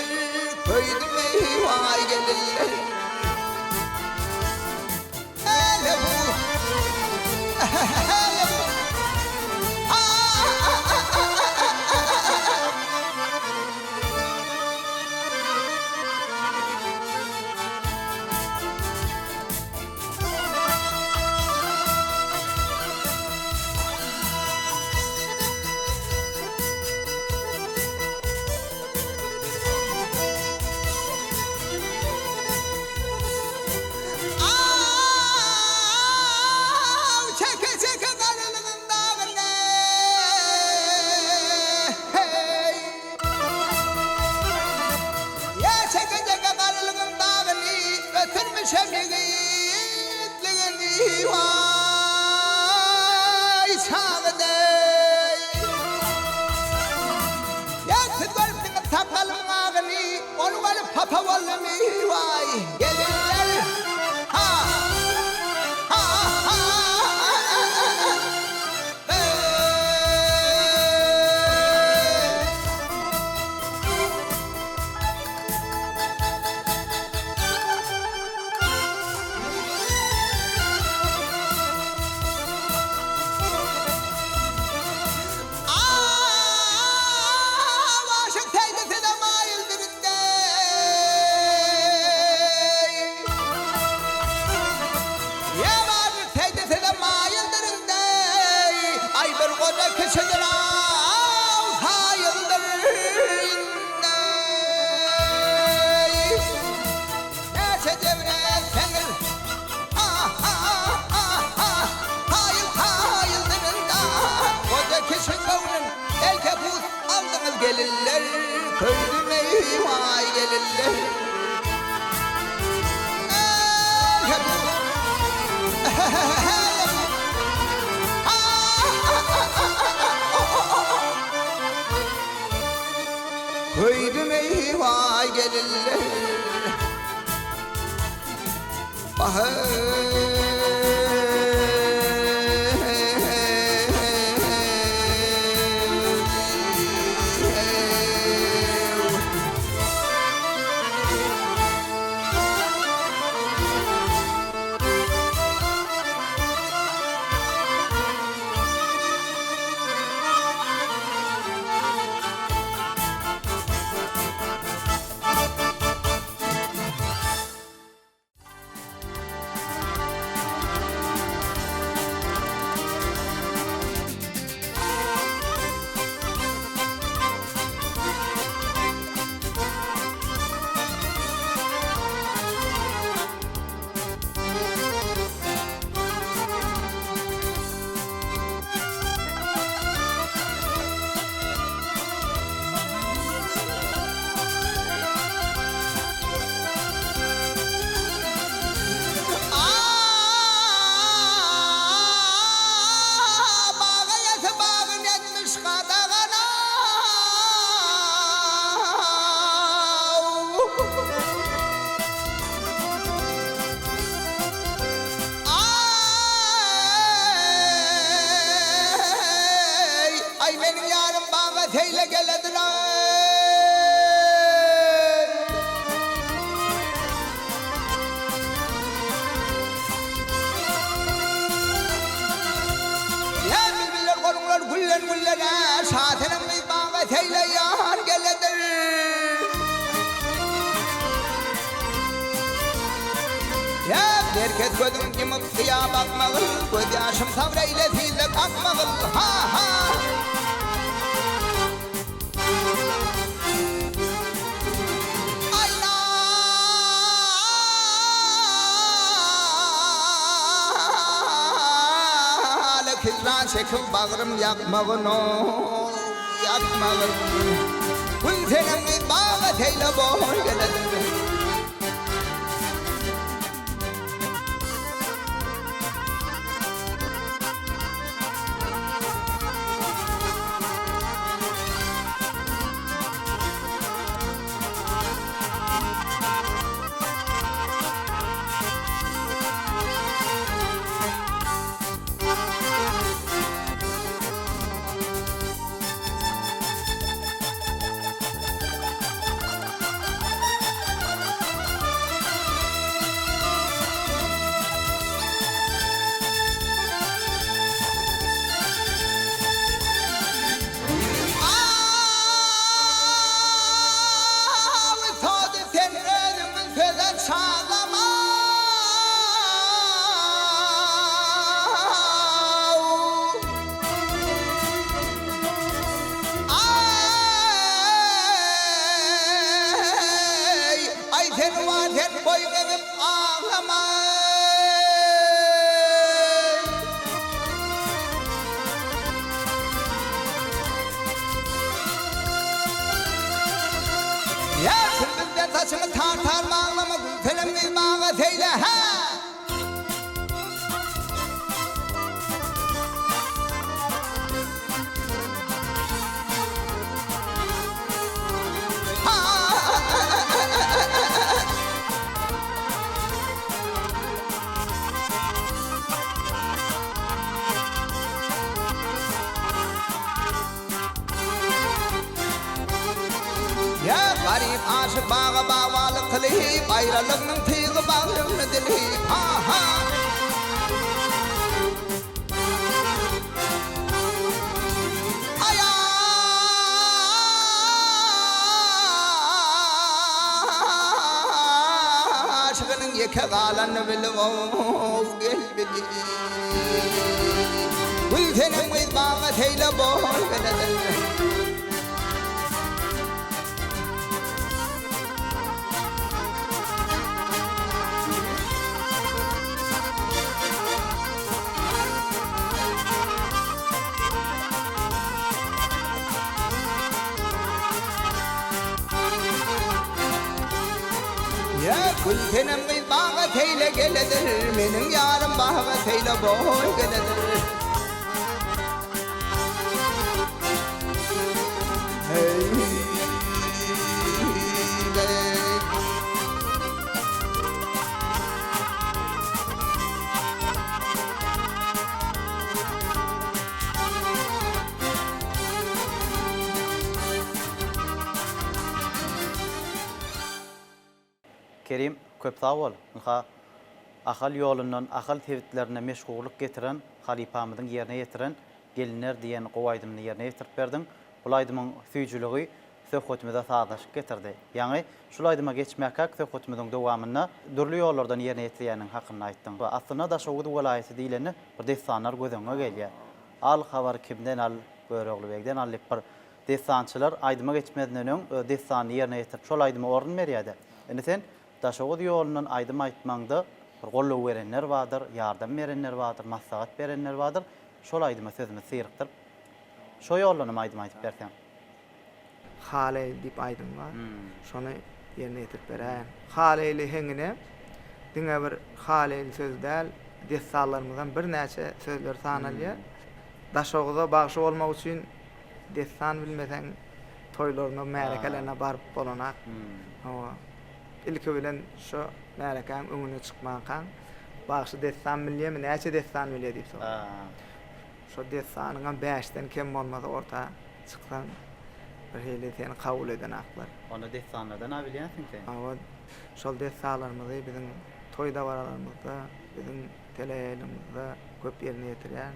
köýdüm eý-waý, gelinler. Aw, çeke-çeke garalygyň dagyny, heý. Ýa çeke-çeke garalygyň dagyny, ötürmişem ýigitligini, waý, çagy deý. Ýa siz görüpsiňiz sakalymyň agyny, Ony görüp hapa boldumy, waý, gelinler, ha, ha, ha, heý. Aw, aşyk seýdisi-de maýyldyr-deý. Ýa aşyk seýdisi-de maýyldyr-deý. Aý, bir goja kişidir-aw, saýyldyr-deý. Näçe jebir etseňiz, ha-ha-ha-ha, haýyl haýyldyryn-da, goja kişi göwnün elkepus aldyňyz gelinler, köýdüm-eý, waý, gelinler. Elkepus, ha-ha-ha-ha-ha-ha. Köýdüm eý waý gelinler Aheý. Baga ýete bagyn etmiş gadagana. Aý, aý meniň ýarym baga seýle geledir-aý. Ýa bilbiller gonuňlar güllen-güllene, Şasenem gyz baga seýle ýar geledir. Ýa herkes gözüň ýumup gyýa bakmagyl, Gözýaşym sabr eýle tizde kakmagyl, ha-ha! Aýnaly hijran çekip bagrym ýakmagyn-ow, ýakmagyn. Gün senem gyz baga seýle boý geledir. Gelse çaglama. Aý, aý sen wa sen boýun egip aglama. Ýa sürgünden saçyňy tar-tar baglama, Gülsenem gyz maňa seýle, hä! Ýa garyp aşyk baga bagbanlyk kylyp, Aýralygnyň tygy bagryny dilip, ha-ha! Aý aşygynyň ýeke galanyny bilip-ow, gel bili. Gül senem gyz maňa seýle bol geledir. Ýa gül senem gyz baga seýle geledir, Meniň ýarym baga seýle boý geledir. Heý. Kerim, köp sag bol. Ynha, Ahal ýolundan Ahal sebitlerine meşhurlyk getiren halypamyzyň ýerine ýetiren Gelinler diýen gowy aýdymyny ýerine ýetirip berdiň. Bul aýdymyň süýjüligi söhbetimize sazlaşyk getirdi. Ýaňy şul aýdyma geçmäkäk söhbetimiziň dowamynda dürli ýollardan ýerine ýetirýäniň hakynda aýtdyň. Aslynda Daşoguz welaýaty diýlende bir dessanlar göz öňüňe gelýär. Al habary kimden al, Görogly begden al diýip bir dessançylar aýdyma geçmezinden öň öz dessanyny ýerine ýetirip şol aýdyma orun berýärdi. Indi sen Daşoguz ýolundan aýdym aýtmaňda bir goldaw berenler bardyr, ýardam berenler bardyr, maslahat berenler bardyr. Şol aýdyma sözümizi syrykdyryp şo ýoldanam aýdym aýdyp berseň. Haleýli diýip aýdym bar. Şony ýerine ýetirip beräýen. Haleýli heňine diňe bir haleýli sözi däl, dessanlarymyzdan birnäçe sözler sanalýar. Daşoguza bagşy bolmak üçin dessan bilmeseň toýlaryna, märekelerine baryp bolanak. Hawa. Ilki bilen şo märekäň öňüne çykmankaň, bagşy dessan bilýärmi, näçe dessan bilýär diýip soraýar. Şo dessanyňam bäşden kem bolmasa orta çyksaň bir hili seni kabul edenaklar. Onda dessanlardan-a bilýänsiň sen. Hawa, şol dessanlarymyzy biziň toý dabaralarymyzda, biziň teleýaýlymymyzda köp ýerine ýetirýän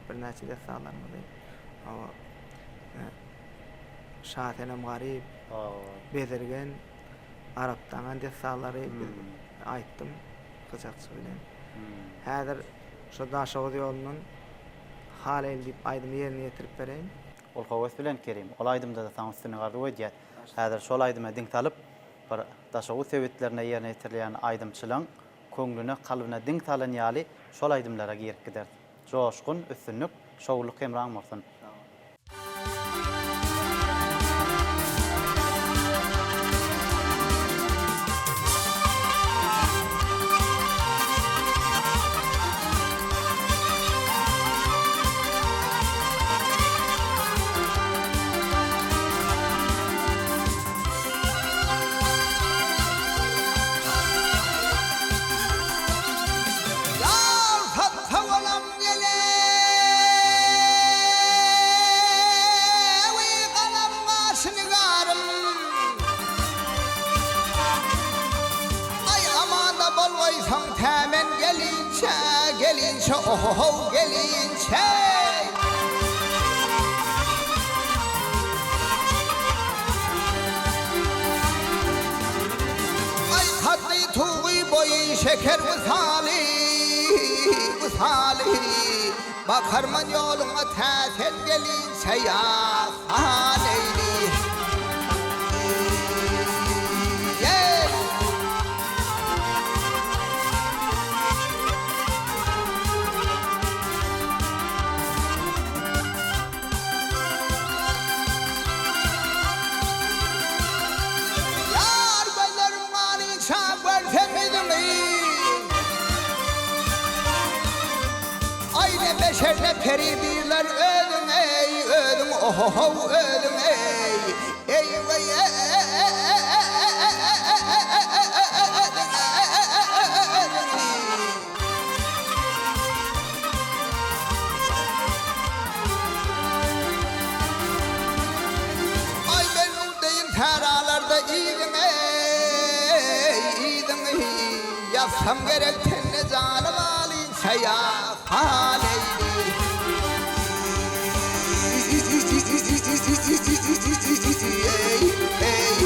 birnäçe dessanlarymyzy. Hawa, Şasenem Garyp, Bezirgen, Arapdaňan dessanlary biz aýtdym gyjakçy bilen. Häzir Şo Daşoguz ýolundan Haleýl diýip aýdymy ýerine ýetirip bereýin. Ol höwes bilen Kerim. Ol aýdymda-da saňa üstünlik arzuw edýäs. Häzir şol aýdyma diň salyp, bir Daşoguz sebitlerinde ýerine ýetirilýän aýdymçylaň köňlüne, kalbyna diň salan ýaly şol aýdymlara girip gideris. Joşgun, üstünlik, şowlulyk hemraň bolsun. Ýar satsa bolam Gelewi galam gaşy nigarym. Aý amanda bolgaýsaň tä men gelinçä, gelinçä ohohow gelinçä. Aý kaddy. Eý, şeker wysaly, wysaly, Bakarman ýoluňa tä sen gelinçä ýa Haleýli. Ýeý! Ýar gözlerim ganyça görsem ýüzüňi. Aý ne beşer ne peri diýrler özüň eý özüň ohohow özüň eý eý weý eý. Aý melgun deýin sähralarda yzyň eý, yzyň Ýazsam gerek tende jany galynça ýa hal eýli. Eý, eý.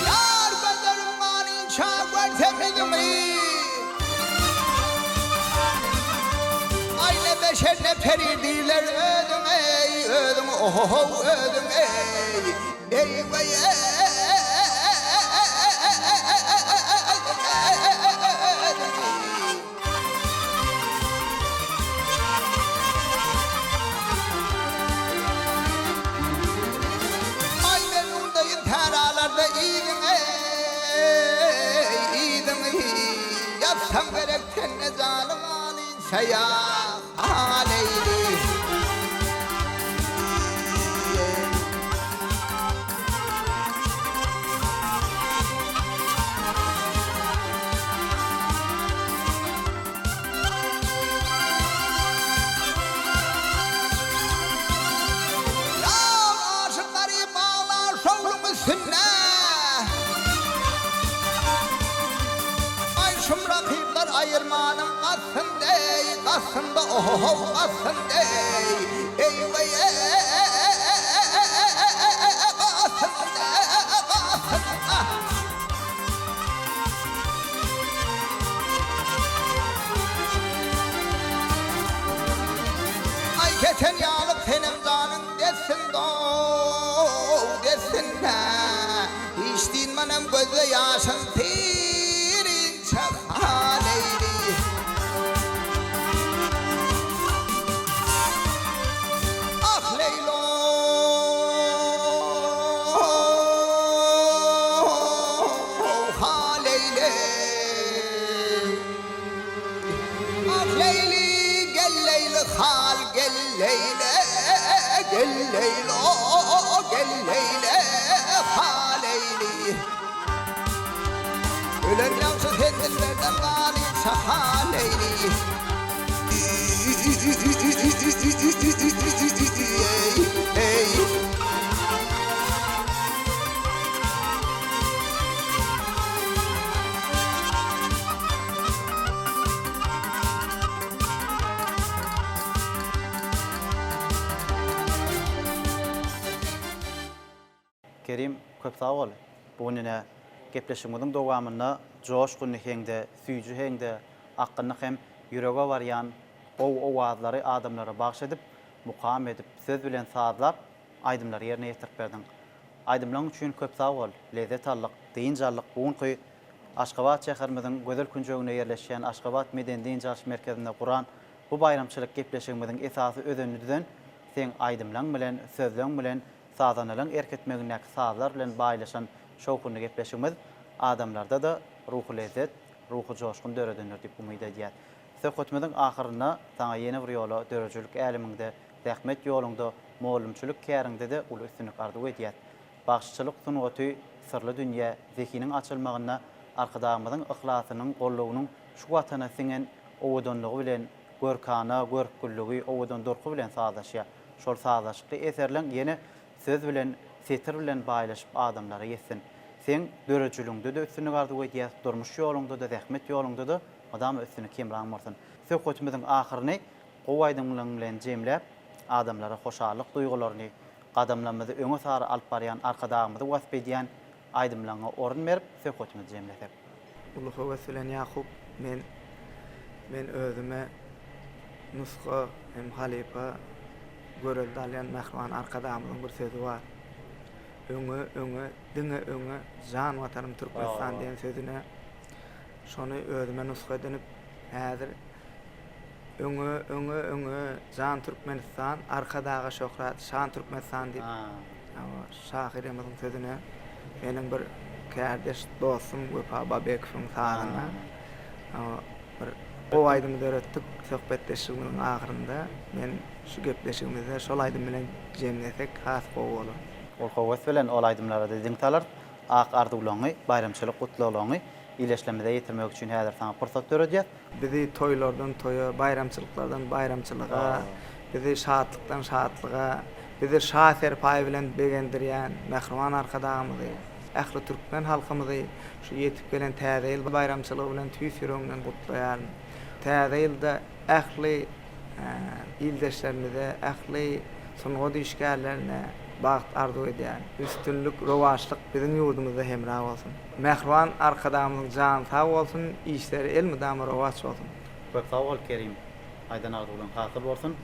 Ýar gözlerim galynça görsem ýüzüňi. Aý ne beşer ne peri diýler özüň eý, özüň ohohow özüň eý, eý weý eý. Aý melundaýyn sähralarda yzyň eý, yzyň Ýazsam gerek tende janym alynça ýa hal eýli. Ýa aşyk garyp aglar şowluň üstünde. Aý şum rakyplar aýyrmanyň gastynda eý, gastynda ohohow gastynda eý, eý weý eý gastynda, gastynda. Aý keten ýalyk senem janyň dessin dow dessin-dä Hiç dynmanam gözde ýaşyň syryňça hal eýli. Ah Leýlo. Ha Leýli Ah Leýli gel Leýli hal gel Leýli gel Leýlo gel Leýli ha Leýli Ölen ýagşy sen dilberden galynça ha Leýli Eý eý. Kerim, köp sag bol. Bu gün ine, gepleşigimiziň dowamynda joşgunly heňde, süýji heňde, akgynly hem ýürege barýan gowy owazlary adamlara bagş edip, mukam edip, söz bilen sazlap, aýdymlary ýerine ýetirip berdiň. Aýdymlaň üçin köp sag bol, lezzet aldyk, dynç aldyk bu günki Aşgabat şäherimiziň gözel künjeginde ýerleşýän Aşgabat medeni-dynç alyş merkezinde guran bu baýramçylyk gepleşigimiziň esasy özenini düzen seň aýdymlaň bilen, sözleň bilen, sazandalaň erk etmegindäki sazlar bilen baýlaşan şowhunly gepleşigimiz adamlarda-da ruhy lezzet, ruhy joşgun döredendir diýip umyt edýäs. Söhbetimiziň ahyrynda saňa ýene bir ýola döredijilik älemiňde Zähmet ýoluňda, mugallymçylyk käriňde-de uly üstünlik arzuw edýäs. Bagşyçylyk sungaty syrly dünýä, zehiniň açylmagynda Arkadagymyzyň yhlasynyň, goldawynyň şu Watana siňen owadanlygy bilen, görkana görkgülligi, owadan durky bilen sazlaşýar. Şol sazlaşykly eserleň ýene söz bilen, setir bilen baýlaşyp adamlara ýetsin. Seň döredijiligiňde-de üstünlik arzuw edýäs, durmuş ýoluňda-da, zähmet ýoluňda-da mydama üstünlik hemraň bolsun. Söhbetimiziň ahyryny gowy aýdymlaryň bilen jemläp, adamlara hoşallyk duýgularyny, gadamlarymyzy öňe sary alyp barýan Arkadagymyzy wasp edýän aýdymlaryňa orun berip, söhbetimizi jemlesek. Uly höwes bilen Ýakup men men özüme nusga hem halypa görelde alýan mähriban Arkadagymyzyň bir sözi bar. Öňe öňe diňe öňe jan watanym Türkmenistan diýen sözüne şony özüme nusga edinip häzir öňe öňe öňe jan Türkmenistan Arkadaga şöhrat şan Türkmenistan diýip şahyrymyzyň sözüne meniň bir kärdeş dostum Wepa Babekowyň sazyna bir gowy aýdymy döretdik söhbetdeşligimiziň ahyrynda men şu gepleşigimizde şol aýdym bilen jemlesek has gowy bolar. Ol höwes bilen ol aýdymlara-da diň salarys. Ak arzuwlaryňy, baýramçylyk gutlaglaryňy ildeşlerimize ýetirmek üçin häzir saňa pursat döredýäs. Bizi toýlardan toýa, baýramçylyklardan baýramçylyga, bizi şatlykdan şatlyga, bizi Şa serpaýy bilen begendirýän mähriban Arkadagymyzy, ähli türkmen halkymyzy şu ýetip gelen Täze ýyl baýramçylygy bilen tüýs ýüregimden gutlaýaryn. Täze ýylda ähli ildeşlerimize, ähli sungat işgärlerine bagt arzuw edýärin. Üstünlik, rowaçlyk biziň ýurdumyzda hemra bolsun! Mähriban Arkadagymyzyň jany sag bolsun, işleri elmydama rowaç bolsun! Köp sag bol Kerim, aýdan arzuwlaň hasyl bolsun.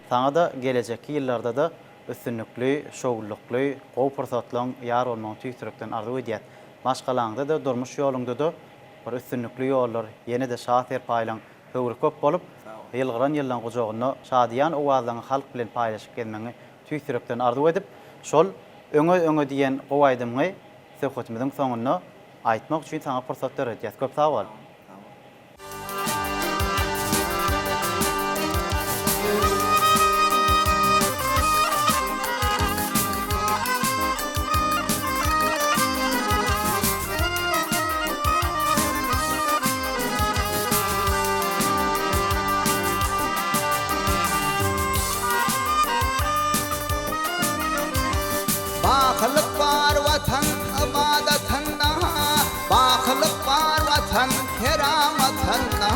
Saňa-da gelejekki ýyllarda-da üstünlikli, şowlulykly, gowy pursatlaň ýar bolmagyny tüýs ýürekden arzuw edýäs. Maşgalaňda-da, durmuş ýoluňda-da bir üstünlikli ýollar, ýene-de şa serpaýlaň höwri köp bolup, ýylgyran ýyllaň gujagynda şadyýan owazlaňy halk bilen paýlaşyp gezmegiňi tüýs ýürekden arzuw edip, şol Öňe, öňe diýen gowy aýdymyňy söhbetimiziň soňunda aýtmak üçin saňa pursat döredýäs. Köp sag bol! Bakylyk bar Watan ybadatynda, Bakylyk bar Watan keramatynda.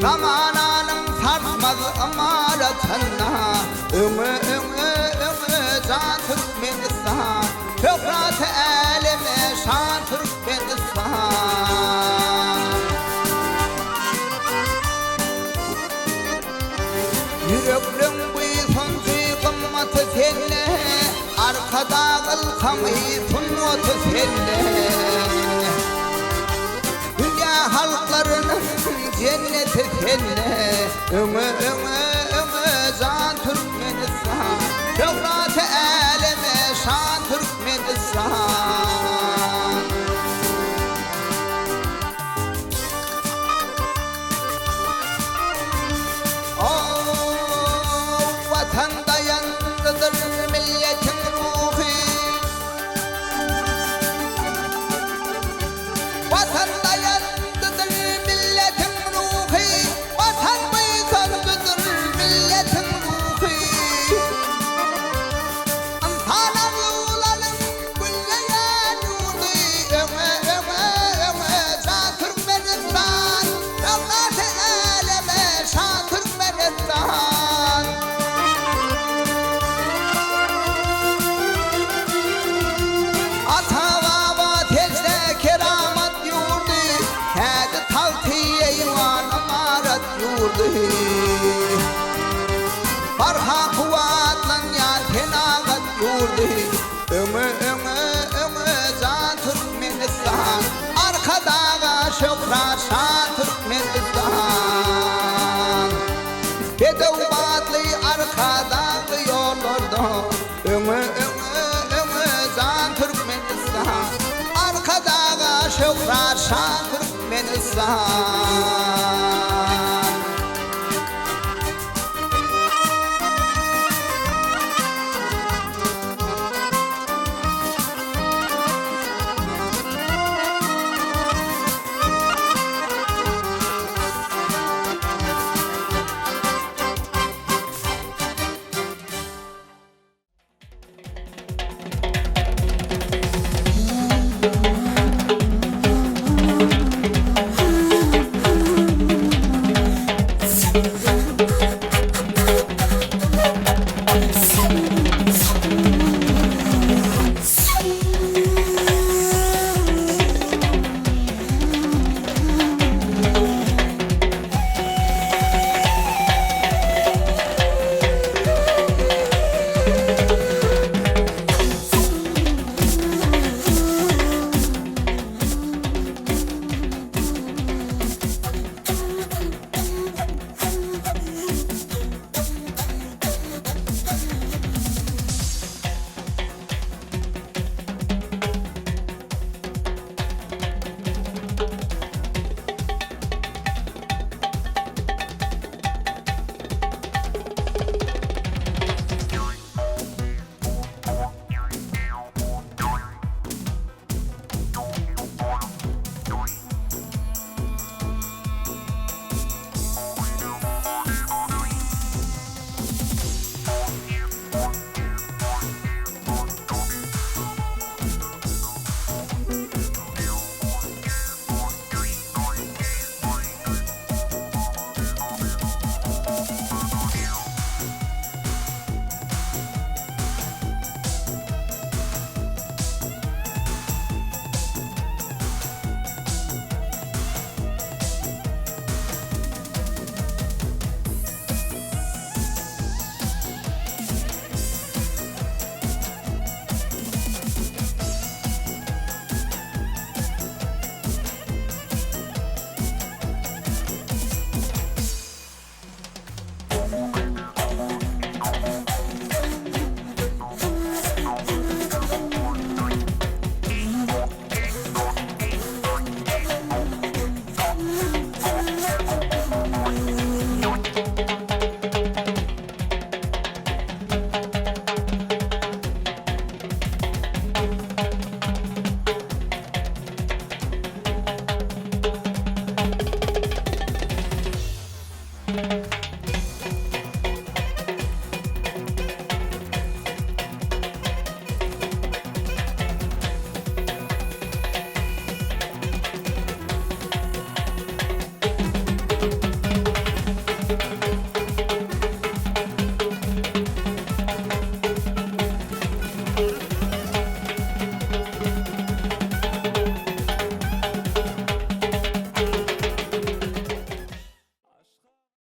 Zamananyň sarsmaz ymaratynda, Öňe, öňe, öňe jan Türkmenistan! Şöhraty äleme şan Türkmenistan! Ýürekleň buýsanjy gymmaty sende, Arkadag ylhamy sungaty sende. Dünýä halklarynyň jenneti sende, Öňe, öňe, öňe jan Türkmenistan! Şöhraty äleme şan Türkmenistan! Watan daýanjydyr milletiň ruhy. Watan daýanjydyr milletiň ruhy. Watan buýsanjydyr milletiň ruhy. Ynsan arzuwlaryň gülleýän ýurdy. Öňe, öňe, öňe jan Türkmenistan! Döwleti äleme şa Türkmenistan! Ata-baba sežde keramat ýurdy, Täji tagty eýwan ymarat ýurdy. Barha kuwwatlanýan senagat ýurdy. Öňe, öňe, öňe jan Türkmenistan! Arkadaga şöhrat şan Türkmenistan! Bedew batly Arkadagly ýollarda Öňe, öňe, öňe jan Türkmenistan! Arkadaga şöhrat şan Türkmenistan!